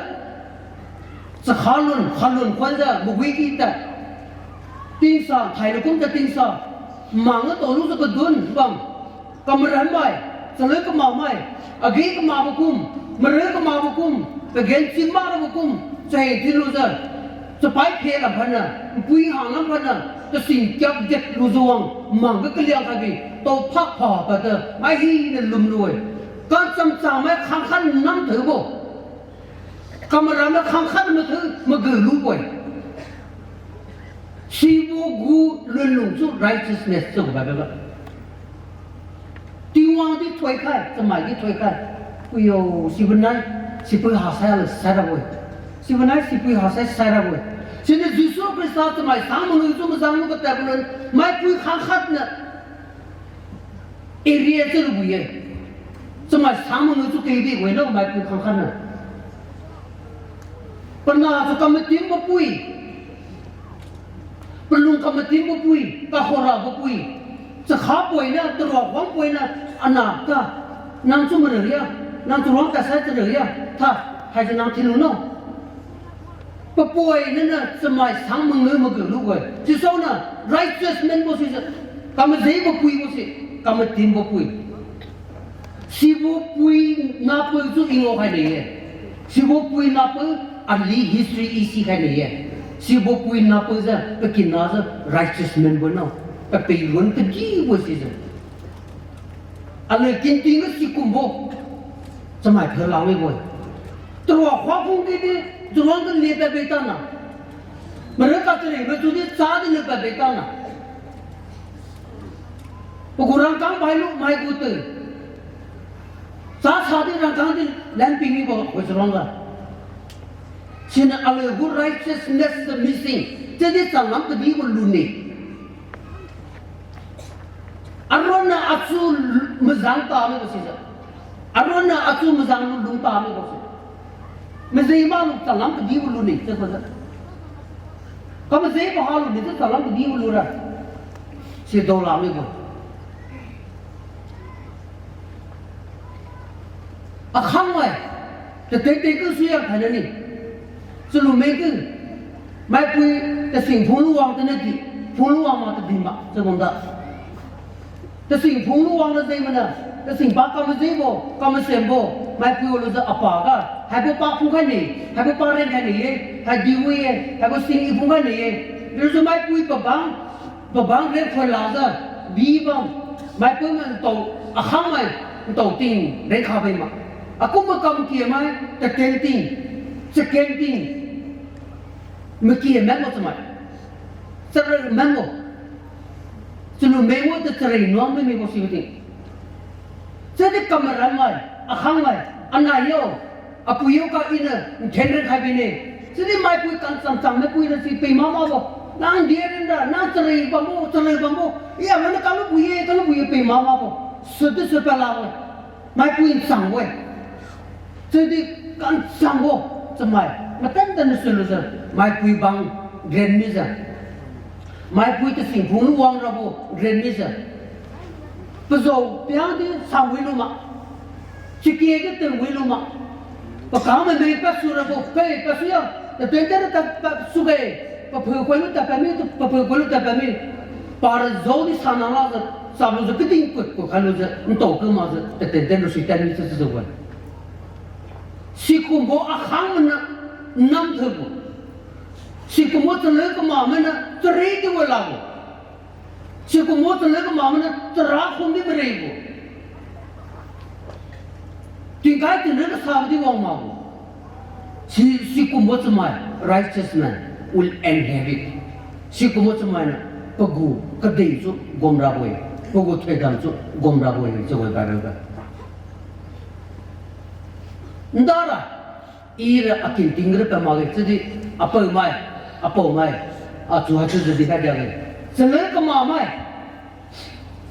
chakhalun, khalun khuanjiu, magui kita, tingsa, thainai kumta tingsa, mangga tao lujiu kadun bam, kamaranmai, chalui kamakmai, agi kamakbo kum, marui kamakbo kum, kagen chin mak rabo kum, chaheng thin lujiu, chapai phe lam phanna, npui hang lam phanna, tasing kiak det lujiu wang, mangga kaliang khatbi, tao phak pha pata, mai hina lumlu-e. Kacham changmai khangkhat nam thabo. Kamaranmai khangkhat mathao, maga lubo-e. Sibo gu lunlung chu righteousness chiu Bible ga. Tingwang di thoikhai, chamai di thoikhai. Uyo, sibo nai, sipui hasai la sai rabo-e. Sibo nai, sipui hasai sai rabo-e. Siniu Jesu Khrista chamai sang mangiu chu mazang lu katadbo lun, maipui khangkhat niu area chiu lubo-e. Chamai sang mangiu chu kadibo-e no maipui khangkhat niu. Panah chu kamatimbo pui. Palung kamatimbo pui, kakhorabo pui. Chakha poiniu, tarua khuang poiniu, anah ta. Nang chu mariu ya, nang chu ruang kasai chariu ya, tha, haijiu nang thinlu no. Papui nana chamai sang mangiu maga lubo-e. Sisao niu righteous man bo sijiu, kamajeibo pui bo si, kamatimbo pui. Sibo pui nahpui chu i ngao khai ne-e. Sibo pui nahpui ali history i sikhai ne-e. Sibo pui nahpui jiu pakinajiu righteous man bo no. Papui lun kadibo sijiu. Aliu kinting ga sikumbo. Chamai phalak mibo-e. Tarua khuang phung kidi, tarua ga le pad be tana. Mariu kachari, mariu chudi chadi le pad be tana. Pagu rangkang bailu mai gu tu. Chasa di rangkang di lanping mibo khoi charang ga. Siniu aliu gu righteousness missing. Chiudi changam kadibo lune. Aronna achu mazang ta mibo sijiu. Aronna achu mazang lu lung ta mibo si. Majei malu changam kadibo lune chiubo jiu. Kamajeibo halu ni chiu changam kadibo lura. Si daolak mibo. Akhangmai, tatei tei ku suiya khaina ni. Chalu mengkun, maipui tasing phunglu wang tana di, phunglu wang ma tadi ma, chabamda. Tasing phunglu wang na jeng mana, tasing pa kamajibo, kamasembo, maipui alujiu apa ga, haibo pa phungkhai ni, haibo pa renkhai ni ye, hai diwi ye, haibo sing i phungkhai ni ye. Dijiu maipui pabang, pabang renkhoi lakjiu, bi bam, maipui mai ntao, akhangmai, ntao ting, renkha bai ma. Akumbo kam kia mai, taten ting, chaken ting, makia manbo chamai. Charei manbo. Chalu mengbo ta charei nuan mi mibo sibo ting. Chiudi kamaranmai, akhangmai, anai yo, apui yo ka iniu nthen renkhai bine. Chiudi maipui kancham cham maipui ra si pei mak makbo. Nang dia rinra, nang charei bambo, charei bambo. Iya mana kalu pui ye, kalu pui ye pei mak makbo. Sudi sud palakbo. Maipui nchangbo-e. Chiudi kanchangbo chamai. Matan tana sulujiu. Maipui bang ren mijiu. Maipui tasing phunglu wang rabo ren mijiu. Pazao piang di sang wilu ma. Chike di tun wilu ma. Pakang mame pasu rabo, pe pasu ya. Tatun tana ta pasu ge. Paphu khuilu tadpadmi, paphu khuilu tadpadmi. Para zodi sana lajiu, salujiu kadin kut kut khailujiu, ntao kamakjiu, taten ten lu si ten mi chiujiu wan. Sikumbo akhang mana, namthubo. Sikumbo chaleu kamak mana, chari di walabo. Sikumbo chaleu kamak mana, chara khum di marebo. Tingkai tingriu kasabo di wang makbo. Si, sikumbo chamai, righteous man will inherit. Sikumbo chamai niu, pagu kadin su gomrabo-e, pagu thoidam su gomrabo-e, chiu-e Bible ga. Ndara, ira akin tingriu pa makge, chiudi apaomai, apaomai, achu haichiujiu di kadiakge. Chaleu kamakmai,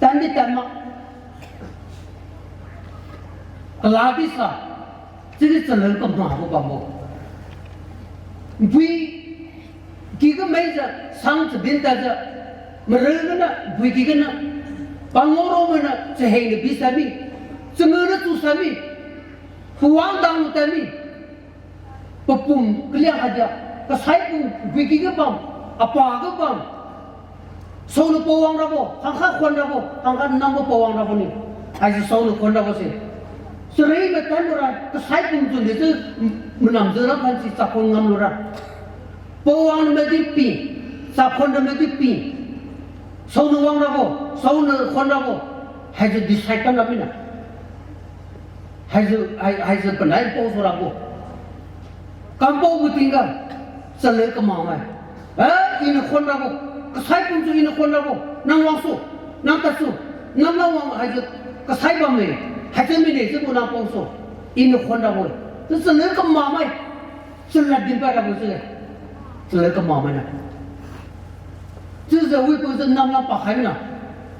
tandi tanma. Kaladi sa, chiudi chaleu kamakbo bambo. Npui kiga maijiu, sang chabin tadjiu, marui gana, npui kiga na, pangoro mana, chaheng na bi sami, changeu na chu sami, pawang dang tadmi, papum kaliang hadia, kasai pum, npui kiga bam, apa ga bam, saoniu pawang rabo, khangkha khon rabo, khangkha nambo pawang rabo ni. Haise saoniu khon rabo se. Chari matan lura, kasai pum chun di chiu, manam jiu ra khansi chakhon ngam lura. Pawang namadi pi, chakhon namadi pi. Saoniu wang rabo, saoniu khon rabo. Haise decide kam ra mina. Haise, hai, haise panai pao su rabo. Kampao gu tingga, chaleu kamakmai. Eh, iniu khon rabo, kasai pum su iniu khon rabo, nang wangsu, nang tadsu, nang nang wang haise, kasai bamme, haise mine chiubo nang paosu, iniu khon rabo. Chiu chaleu kamakmai, chalad dinpad rabo chiu-e. Chaleu kamakmai na. Chiujiu wipujiu namlam pakhai mana,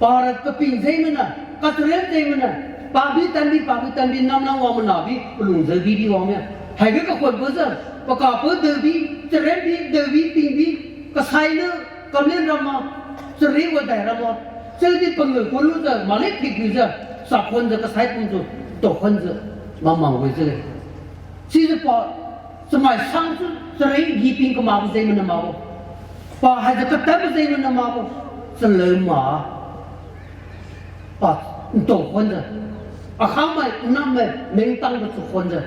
para kaping jeng mana, kacharen jeng mana, pabi tanbi, pabi tanbi namlam wang mana bi, palung jeng bibi wang mia. Haiga kakhonpujiu, pakapu daobi, charen bi, daobi, ping bi, kasai niu, kamlen rama, chari wadai rama, chiudi pangeu khonlujiu, malik phiklujiu, chakhonjiu, kasai pumjiu, taokhonjiu, mamang wi chiu-e. Sijiu pa, chamai sang su, chari giping kamakbo jeng mana makbo. Pa haijiu katanbo jeng mana makbo. Chaleu ma. Pa, ntao khonjiu. Akhangmai, nammai, mengtangbo chu khonjiu.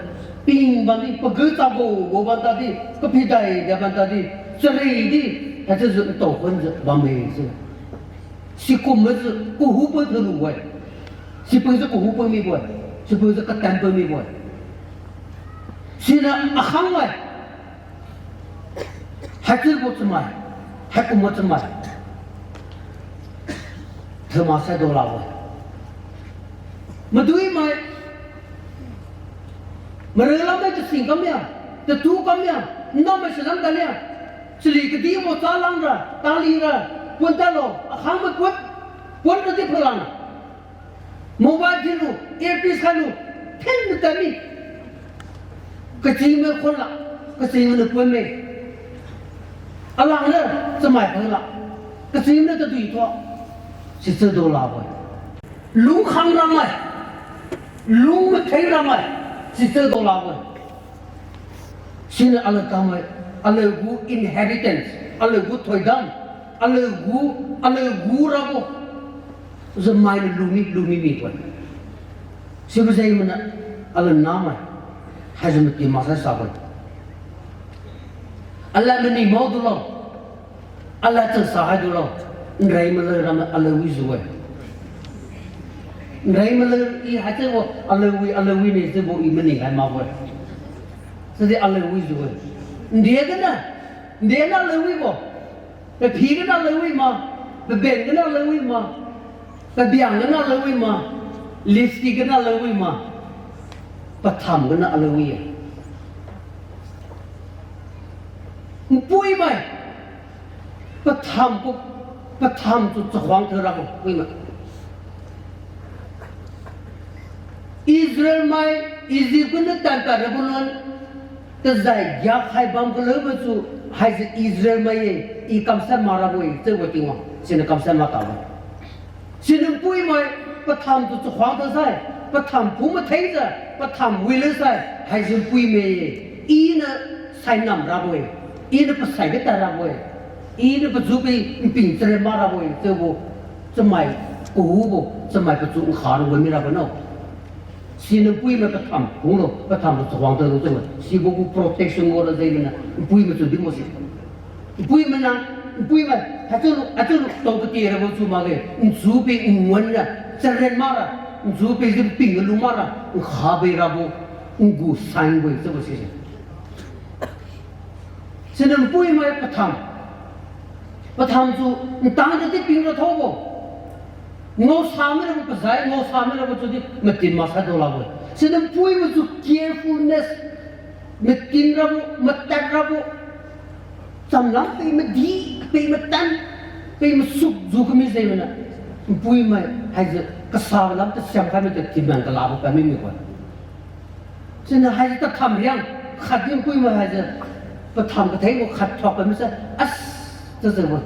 Ping bamdi, pagu chabo, bo bam tadi, kaphidai, da bam tadi, chari di, haichiujiu ntao khonjiu, bamme si. Sikum majiu, kahubo thulu-e. Sipujiu kahubo mibo-e. Sipujiu katanbo mibo-e. Siniu akhangmai. Haichiubo chamai. Haikumbo chamai. Thema sai do labo. Maduimai. Marui lammai tasing kammia. Tatu kammia. Nammai salam talia. Chali kadibo chalangra. Talira. Pon talo. Akhangmai pon. Pon tadi phalang. Mobile thiulu, earpiece khalu, thin tadmi. Kachingmai khonla, kachingmai niu ponme. Alangniu chamai khangla, kachingmai niu tadui thua, sichiu do labo-e. Lungkhang ramai, lung matheng ramai, sichiu do labo-e. Siniu alakangmai, aliu gu inheritance, aliu gu thoidam, aliu gu, aliu gu rabo. Jiu mainiu lumi, lumi mibo-e. Sibo jeng mana, aliu namai, haijiu mati maksai sabo-e. Aliu mani maodulo. Aliu chasa haidulo. Nrei maleu ram aliu wijiu-e. Nrei maleu i haichiubo aliu wi, aliu wi ne chiubo i mani hai makbo-e. Chiudi aliu wijiu-e. Ndia gana, ndia gana aliu wibo. Paphi gana aliu wi ma, paben gana aliu wi ma, pabiang gana aliu wi ma, lipstick gana aliu wi ma, patham gana aliu wi-e. Npuimai, patham gu, patham tu chakhuang thiurabo puimai. Israel mai Egypt gu niu tanpad rabo lun, tazai giak khai bam kulubo tu, haise Israel mai-e, i kamshat mak rabo-e, chiubo Tingwang siniu kamshat mak tabo. Siniu npuimai, patham tu chakhuang tasai, patham phu mathengjiu, patham wilu sai, haise npuimai-e, iniu sainam rabo-e, iniu pasai katad rabo-e. Iniu pajupi nping charen mak rabo-e, chiubo, chamai kahubo, chamai pachu nkha ra wan mi rabo no. Siniu npuimai patham kunglo, patham tu chawang talo chiubo, sibo gu protection ngao ra jengniu npuimai chu dinbo se. Npuimai na, npuimai, haichiulu, haichiulu tao kati rabo chiu makge, njupi nwan ra, charen mak ra, njupi ji nping alu mak ra, nkha bei rabo, ngu sign bo-e chiubo sise. Siniu npuimai patham. Patham chu ntang tadi ping ra thaobo. Ngaosa mirabo pazai, ngaosa mirabo chiudi matin maksai dao lakbo. Siniu npuimai chu carefulness, matin rabo, matad rabo. Chamlam pei madi, pei matan, pei masuk ju kami jengniu, npuimai haijiu kasabo lam tasiam khai mitu tinman kalabo kami mibo. Siniu haijiu tatham riang, khatdi npuimai haijiu, patham kathengbo khat thuak kami sai, as, chiujiubo.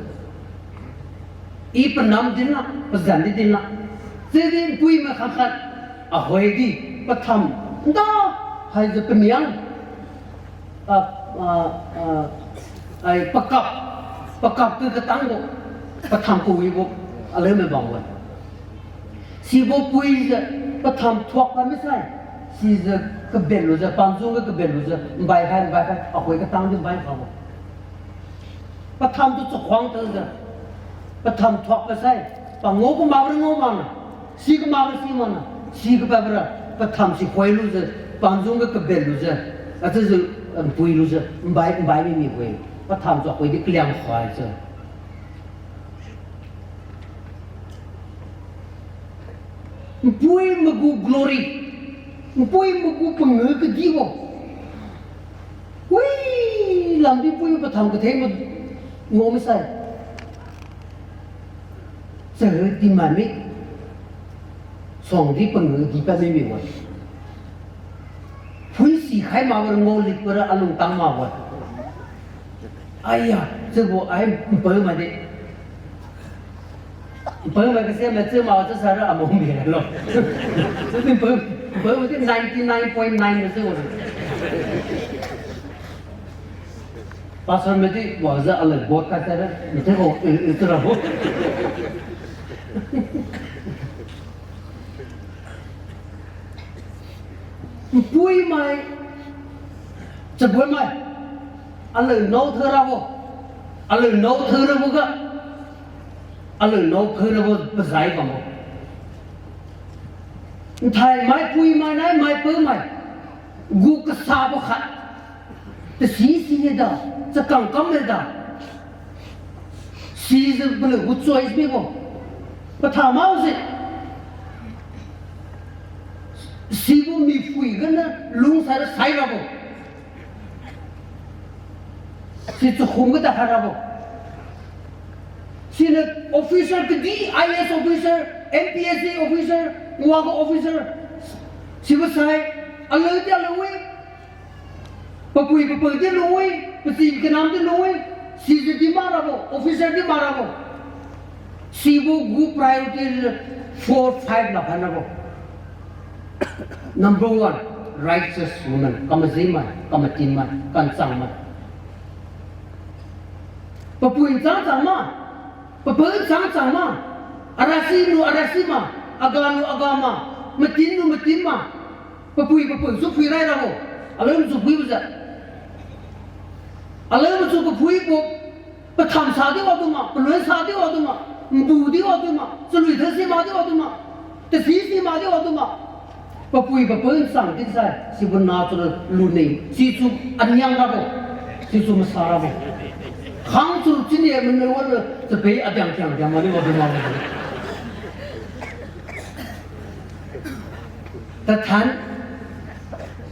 I panam dinla, pazan di dinla. Chiudi npuimai khangkhat, ahoidi, patham, nda, haijiu paniang, ah, ah, ah, ai pakap, pakap tu katangbo, patham kawibo, aliumai bambo. Sibo puijiu, patham thuak kami sai, sijiu kabenlujiu, pamjungga kabenlujiu, nbai khai, nbai khai, akoi katang di nbai khabo. Patham tu chakhuang tajiu, patham thuak kasai, pangao kamakbo ra ngao makna, si kamakbo ra si makna, si kapadbo ra, patham si khoilujiu, pamjungga kabenlujiu, achiujiu, npuilujiu, nbai, nbai mi mibo-e, patham tu akoidi kaliang khuaijiu. Npuimai gu glory, npuimai gu pangu kadibo. Wi, lamdi npuimai patham kathengbo ngao misai. Chahudi mami, suangdi pangu di pami mibo. Phui sikhai makbo ra ngao likbo ra alungtang makbo. Aiya, chiubo ai npaumai di. Npaumai kase mai chiu mak chiu sara among bira lo. Chiudi npau, npaumai di ninety nine point nine na chiu. Pastor maidi wajiu alai vote kasara, nte ko, i, i, chiu rabo. Npuimai, chabuimai, aliu nao theu rabo, aliu nao theu rabo ga, aliu nao theu rabo pazai bambo. Nthai maipuimai nai maipaumai, gu kasabo khat, tasi si heda, chakang kam heda. Sijiu paliu gu choice mibo. Patha maojiu. Sibo miphui ganiu lungsai ra sai rabo. Si chakhum ga ta khai rabo. Siniu officer kadi, I A S officer, M P S C officer, wang officer. Sibo sai, aliu di aliu-e. Papui papui di lu-e, pasi kanam di lu-e, sijiu di mak rabo, officer di mak rabo. Sibo gu priority four, five la phan rabo. Number one, righteous woman, kamaji mai, kamatin mai, kanchang mai. Papui nchang chang ma, papui nchang chang ma, arasi lu arasi ma, aga lu aga ma, matin lu matin ma, papui papui su phui rai rabo, aliu masu phuibojiu. Aliu masu paphuibo, patham sa di wadu ma, palun sa di wadu ma, ndu di wadu ma, chalui thasi ma di wadu ma, tasi si ma di wadu ma. Papui papui nchang di sai, sibo na chara luni, situ aniang rabo, situ masa rabo. Khang chu chini mane wala, chape adiang tiang diang mani wadu ma. Tathan,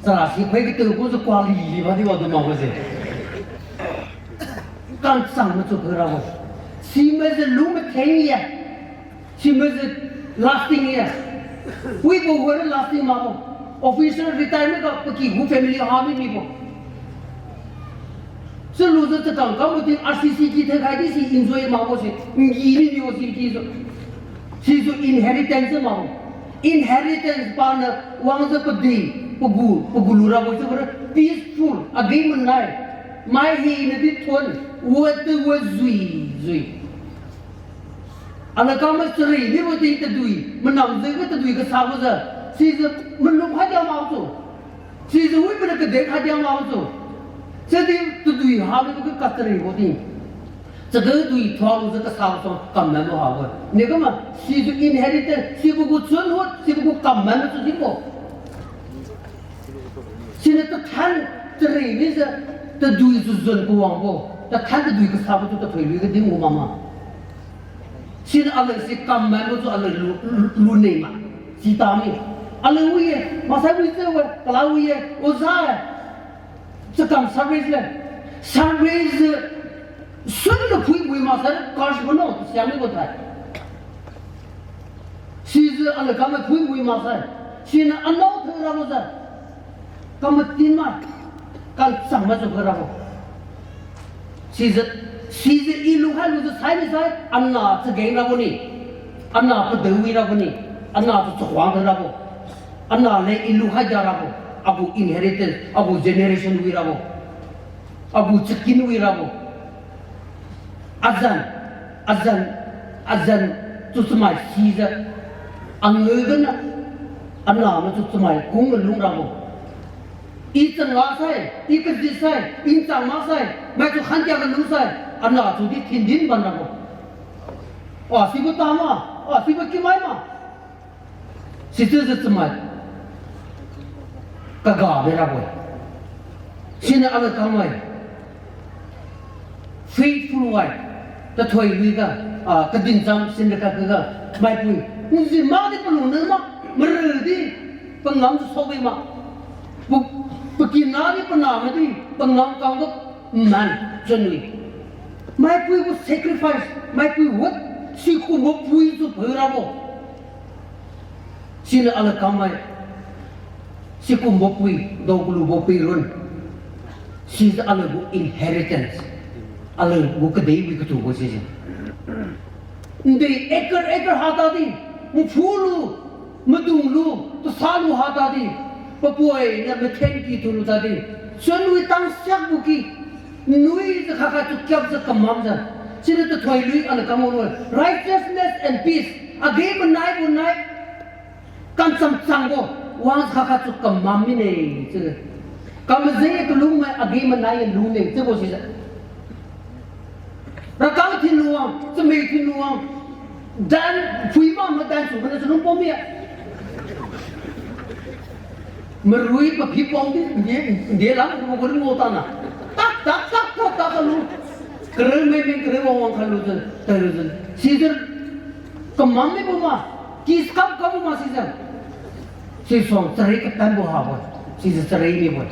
chara si phai kitu kujiu kuali li madi wadu ma se. Kanchang machu phui rabo. Simaijiu lu matheng ye. Simaijiu lasting ye. Wibo wara lasting makbo. Officer retirement ga paky gu family ha mi mibo. Silujiu chakang kam mating R C C ki thaikhai di si enjoy makbo se. Ngi mi mibo si kijiu. Sijiu inheritance makbo. Inheritance paniu wangjiu padi, pagu, pagu lu rabo chiubo ra peaceful, agreement nai. Mai hina di thuon. Wad tu wad zui, zui. Alakam ma chari mibo di tadui, manam zui ga tadui kasabo jiu. Sijiu malum khai diang makbo tu. Sijiu wi mana kadek khai diang makbo tu. Chiudi tadui habo ga kacharibo di. Chaga dui thuang jiu kasabo tu kamman bo habo. Niu kama sijiu inheritance, sibo gu chunwut, sibo gu kamman tu dinbo. Siniu tathan chari mijiu, tadui jiu zun kawangbo, tathan tadui kasabo tu tathoi lui ga dinbo mama. Siniu aleng si kamman bo tu aleng lu, lu, lunei ma. Sita mi. Aleng wi-e, maksai wi jiu-e, kala wi-e, oja-e. Chakam service le. Service, sun lu phui wi maksai, cars bono, siang mibo thai. Sijiu alakam ma phui wi maksai. Siniu anao theu rabo jiu. Kamatin ma, kanchang ma jiu pheu rabo. Sijiu, sijiu i lukhai lujiu sai ni sai, ana chageng rabo ni, ana padeu wi rabo ni, ana tu chakhuang theu rabo, ana le i lukhai ja rabo, agu inheritance, agu generation wi rabo, agu chakin wi rabo. Azan, azan, azan, tu chamai sijiu, angeu gana, ana ma tu chamai kung ga lung rabo. I changa sai, i kaji sai, i nchang mak sai, mai tu khantia ga lung sai, ana tu di thin din ban rabo. A, sibo ta ma, a, sibo kimai ma. Sichiujiu chamai kaga mirabo-e. Siniu alakam mai faithful wife, tathoi lui ga, ah, kadincham sinra khat ga, maipui, nji mak di palung na mak, mara di pangam tu saobi mak, pa, pakina di pana madi pangam kangbo man chunwi. Maipui gu sacrifice, maipui wad, sikumbo pui tu pheu rabo. Siniu alakam mai, sikumbo pui, daokulubo pui run. Sijiu aliu gu inheritance, aliu gu kadei wi katubo sise. Nde acre acre ha tadi, nphu lu, madung lu, tasa lu ha tadi, papui niu mathen ki thulu tadi, chunwi tangsiakbo ki, nui jiu khakha tu kiapjiu kamamjiu. Siniu tathoi lui alakam mai, righteousness and peace. Agi manaibo nai, kanchamchangbo, wang khakha tu kamam mine chiu. Kamajeng kalung mai agi manai lung ne chiubo sise. Rakang thinluang, chamei thinluang, dan phuima madan su bana chalung pom-e. Marui paphi pom di, nde, nde lam, gu gu gu tana. Tak, tak, tak, tak, tak, kalu. Kere mei mei, kere wang wang khalu jiu, talu jiu. Sijiu, kamam mibo ma, kiskam kambo ma sijiu. Sisuang chari katanbo habo, sijiu chari mibo.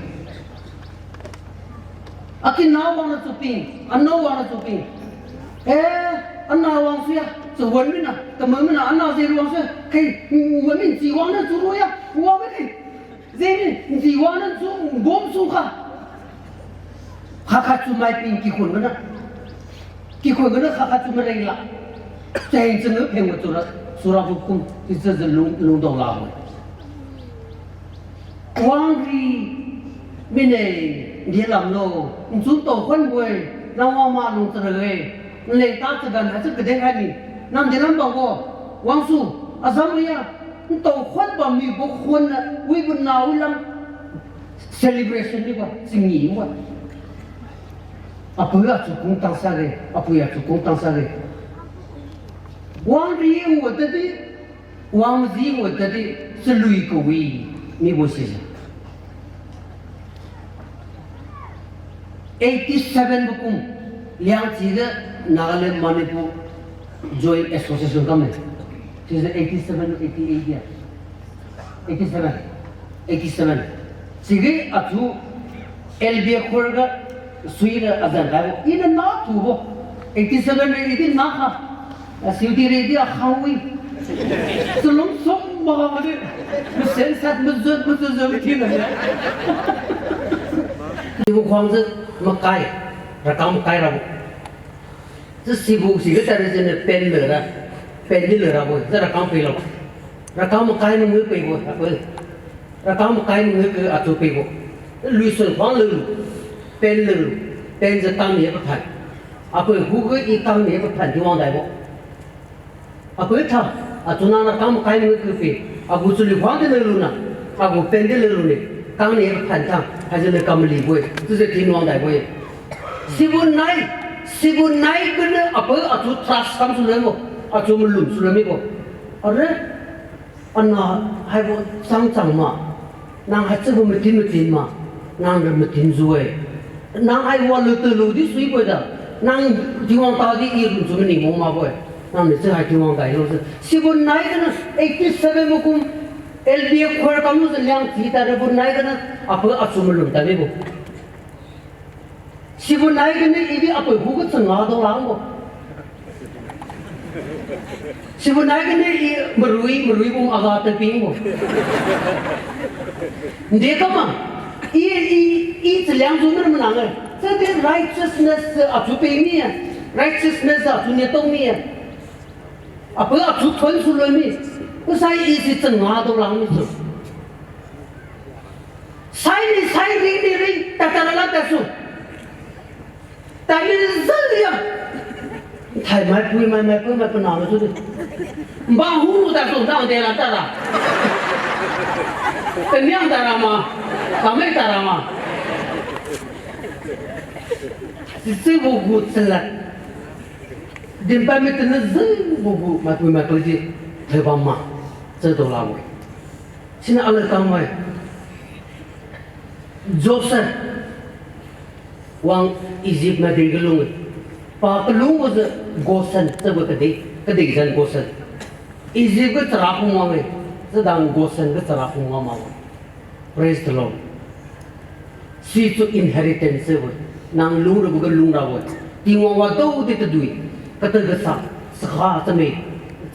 Akina wangna chuping, ana wangna chuping. Eh, ana wangsu ya, chawan mina, tamai mina, ana je wangsu, kai, mm, wan min chi wangna churu ya, wang mi kai. Jeni, nji wangna chu, bom sukha. Khakha chu maiping kikhun gana. Kikhun gana khakha chu mareng la. Chaheng chanu pheng wa chura, sura hukum, chiujiu lung, lungdao labo. Wangri mine, nde lamlo, nchun tao khuanbo-e, nang wang ma lung chara-e, nleng ta chagan haichiu kadeng hai mi, nang nde lam bambo, wangsu, azam ria, ntao khuan bam mibo khuan na, wibo na wi lam, celebration nibo, chingi wa. Apui achu kung tangsa re, apui achu kung tangsa re. Wangri ngua tadi, wangji ngua tadi, chalui kawi, mibo sise. Eighty seven bo kum, Liangchiga Nagaland Manipur Joint Association kamme. Sise eighty seven, eighty eight ya. Eighty seven. Eighty seven. Sigi achu L B A khur ga suira azan kaibo. Ina na thubo. Eighty seven re idi na kha. Asiudi re di akhang wi. Chalung sum maga madi. Masen sat mazut mazut zut thin na. Sibo khuang jiu makai. Rakang makai rabo. Jiu sibo siga tare jiu ne pen le ra. Pen di le rabo. Jiu rakang pei lo. Rakang makai nung peibo. Rakang makai nung ke atu peibo. Lui sun khuang le lu. Pen le lu. Pen jiu tang ye pa thai. Apui khuga i kangni paphan di wang daibo. Apui tha, achu nang na kam kai mi kupi, agu chuli wang de leluna, agu pen de lelune, kangni paphan tha, haijini kam libo-e, chiujiu Tingwang daibo-e. Sibo nai, sibo nai gani apui achu trust kam su lemo, achu malum su lemibo. Are, Ana haibo chang chang ma, nang haichiubo matin matin ma, nang ra matin jiu-e. Nang hai wa lu tu lu di suibo da, nang Tingwang tadi i lungchun maning mo makbo-e. Nang ni chiu hai Tingwang gai lo se. Sibo nai gana eighty seven makum L B A khor kamlu se liang chi ta rabo nai gana, apui achu malum ta mibo. Sibo nai gani i di apui khuga changa dao langbo. Sibo nai gani i marui, marui bum aga ta pingbo. Nde kama, i, i, i chaliang jiu nra manang-e. Chiudi righteousness achu pe mi-e. Righteousness achu niatao mi-e. Apui achu thon su lo mi. Kusai i si changa dao lang mi su. Sai ni sai, ring ni ring, tata lala tasu. Tami zaliu. Thai maipui mai, maipui mai panah mai su di. Mba hu tasu, dang de la tara. Taniang tara ma, kamai tara ma. Sichiubo gu chalad. Dinpad mi tana zaliubo gu maipui maipui di thoibam ma. Chiu dao labo-e. Siniu alakangmai Joseph wang Egypt maidung kalung-e. Pa kalungbo jiu Goshen, chiubo kadih, kadih zan Goshen. Egypt ga chara phung wang-e, chiudang Goshen ga chara phung wang ma-e. Praise the Lord. Sichiu inheritance chiubo, nang lungrabo ga lungrabo-e. Tingwang wadaodi tadui, katad kasa, sakha chami,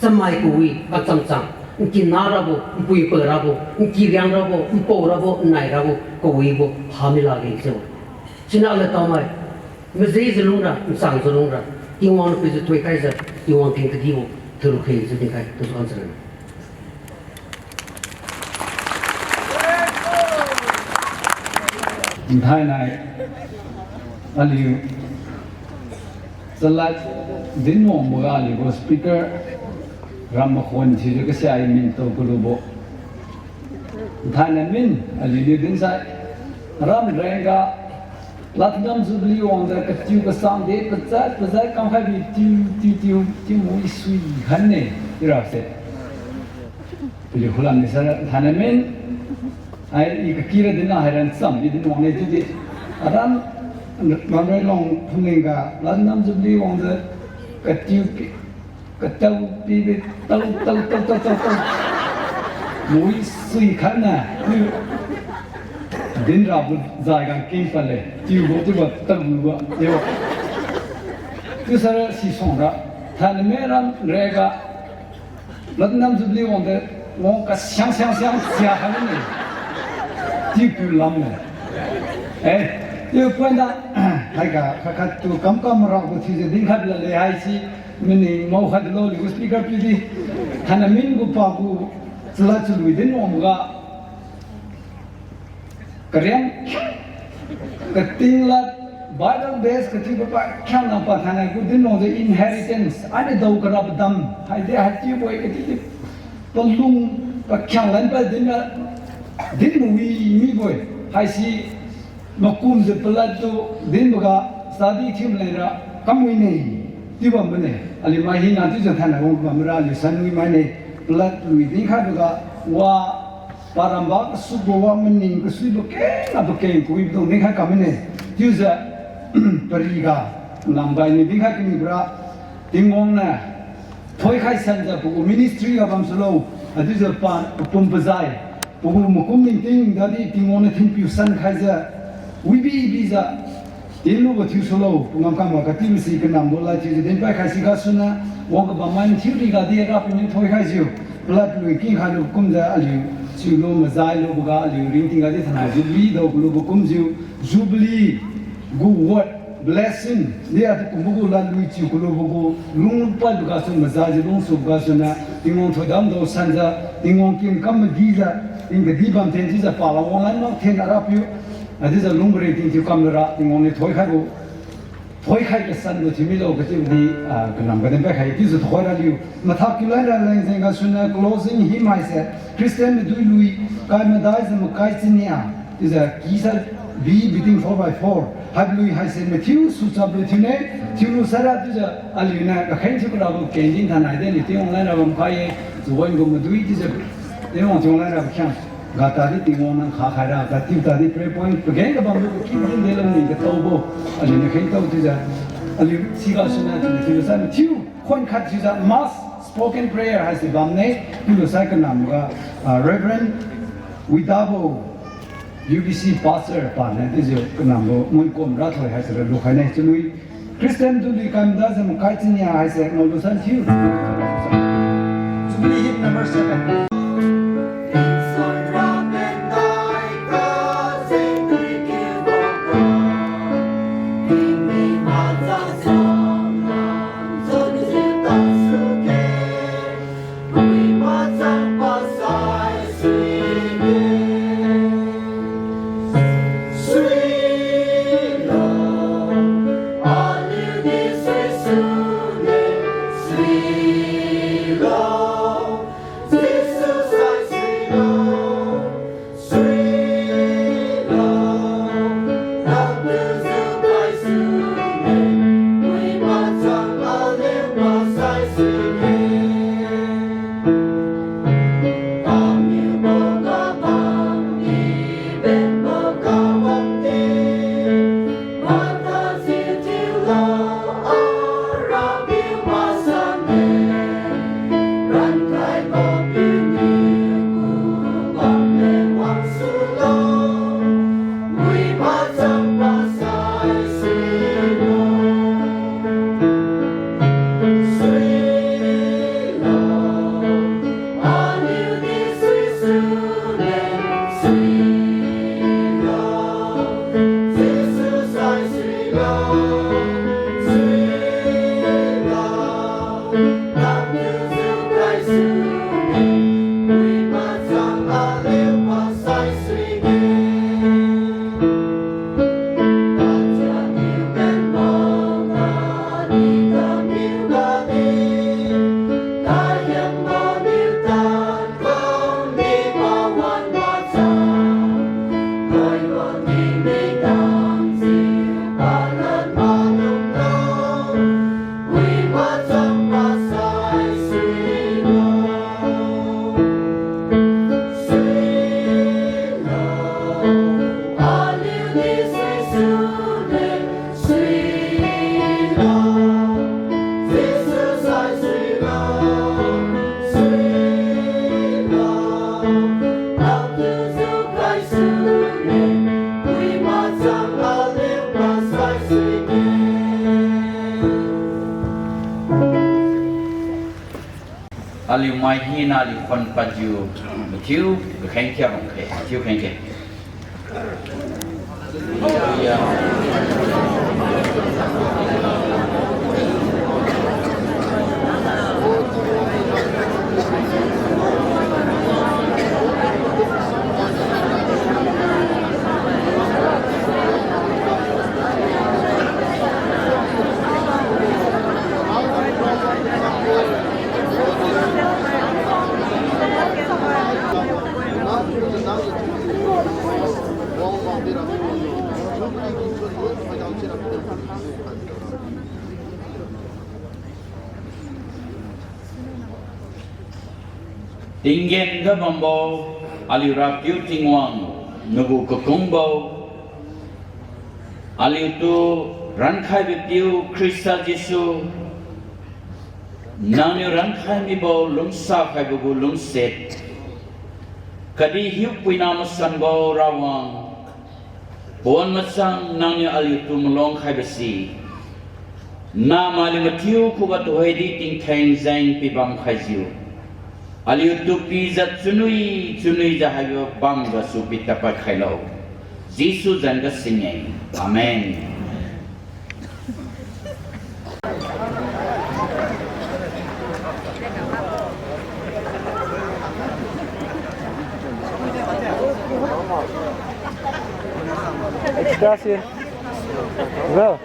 chamai kawi kachamchang, nkina rabo, npui pa rabo, nkiriang rabo, npao rabo, nnai rabo, kawibo hami lakge chiu. Siniu alakangmai, majejiu lungra, nchangjiu lungra, Tingwang pijiu thoikhaijiu, Tingwang theng kadibo thoilu khe jiu dinkhai, tusu answer. Nthainai, aliu chalad dinwangboga aliu gu speaker, ram makhon thiujiu kasiai mintu kalubo. Nthainai min, aliuniu dinsai, ram rengga, Platinum Jubilee wangjiu katiu kasang de, pazat, pazat kamkhai bi tiu, tiu, tiu, tiu mui sui khanne, irase. Paliu khulam ni sara, nthainai min, hai i kakira dinna hairan cham di dinwang ne chiudi. Aram, Ramrailong phunlingga, Platinum Jubilee wangjiu, katiu pi, katao pibi, tao, tao, tao. Mui sui khanna, tiu. Dinrabo zai gang king pale, tiubo, tiubo, taobo, tiubo. Chiusara sisongra, thainai mi ram rega, Platinum Jubilee wangde, wang kasiang siang siang sia khanne. Tiupiu lamne. Eh, tiu puina, haiga, khat khat tu kam kam rabo thiujiu dinkhat lale haisi, maning mao khat lo aliu gu speaker piudi. Thainai min gu pa gu, chalad chalui dinwangboga. Kariang, kating lad, Bible base katiu papa khiangna pa thainai gu dinwangjiu inheritance, adi dao karabo dam, haidi haichiubo-e kati di, palung, pakhianglan pa dinra, dinwi mibo-e, haisi, makumjiu palad tu dinboga, study thiu malera, kamwine, chiubam mane, aliu mai hina chiujiu thainai wang bamra aliu sanwi maine, palad lui dinkhaiboga, wa, paramba kasubo wa maning kasuibo kengna pakeng kawibo dung dinkhai kamine. Chiujiu pariga nambai ni dinkhai kamibora Tingwang niu thoikhai sanjiu pagu ministry ga bamsulo, haichiujiu pa papum pazai, pagu makum ningting dadi Tingwang niu thinpiu san khaijiu, wibi bijiu, tinlubo thiusulo, pangam kamga katibo si kanambo lad thiujiu dinpai khai sigasuniu, wang kabammai thiu rigadi Rapiu niu thoikhaijiu, palad lui kingkhailu kumjiu aliu, chiulo mazailuboga aliu ringting gadi thainai Jubilee dao kalubo kumjiu, Jubilee gu word, blessing, di atu kumbo gu ladlui chiu kalubo gu, lungpadbo gasu mazaijiu lungsubo gasuniu, Tingwang thoidam dao sanjiu, Tingwang kin kam madijiu, tingkadi bam then chiujiu pala wanglan mak then Rapiu, haichiujiu lungbo ringting thiu kamlura, Tingwang niu thoikhaibo, Khoikhai kasanbo thiumilo kachiudi, ah, kanam kadin paikhai chiujiu tuhoi raliu. Mathak kiu laira leng jeng gasuniu closing hymn haise, Christian madui lui, kai madai jiu makai chinia, chiujiu key sa B beating four by four. Haibo lui haise mathiu suchapbo thiune, thiulu saira chiujiu aliuniu kakheng thiu karabo kengdin thainai de aliu Tingwang laira bamkhai-e, chiuwan gu madui chiujiu, Tingwang Tingwang laira bakhiang. Gatadi Tingwang nang khakhaira, gatiu tadi prayer point pageng kabambo kakim din de lamni kataobo. Aliuniu khengtao chiujiu, aliu siga suniu chiujiu thiulu sai mathiu, khon khat chiujiu mass spoken prayer haise bamne, chiulu sai kanamga, ah, Reverend Widabo, U B C pastor paniu chiujiu kanambo mun kum rathoi haise ra lukhaine chiului. Christian duli kamda jam kai chinia haise ngaolu san thiu. Jubilee hymn number seven. Aliu mai hina aliu khon padjiu mathiu kakheng thiu bam khe, thiu kheng khe. Tinggen ga bambo, aliu Rapiu Tingwang, nagu kakungbo, aliutu rankhaibo piu Khrista Jesu, nangniu rankhai mibo lungsa khaibo gu lungsiat, khatdi hiupuina masanbo Rawang, pawan machang nangniu aliutu malong khaibo si, namai aliu mathiu khuga tuhoidi tingtheng jeng pibam khaijiu, aliutu pijat chunwi chunwijiu haibo bam gasu pitapad khailo. Jesu zan ga sing-e. Amen. Extra si. Bro.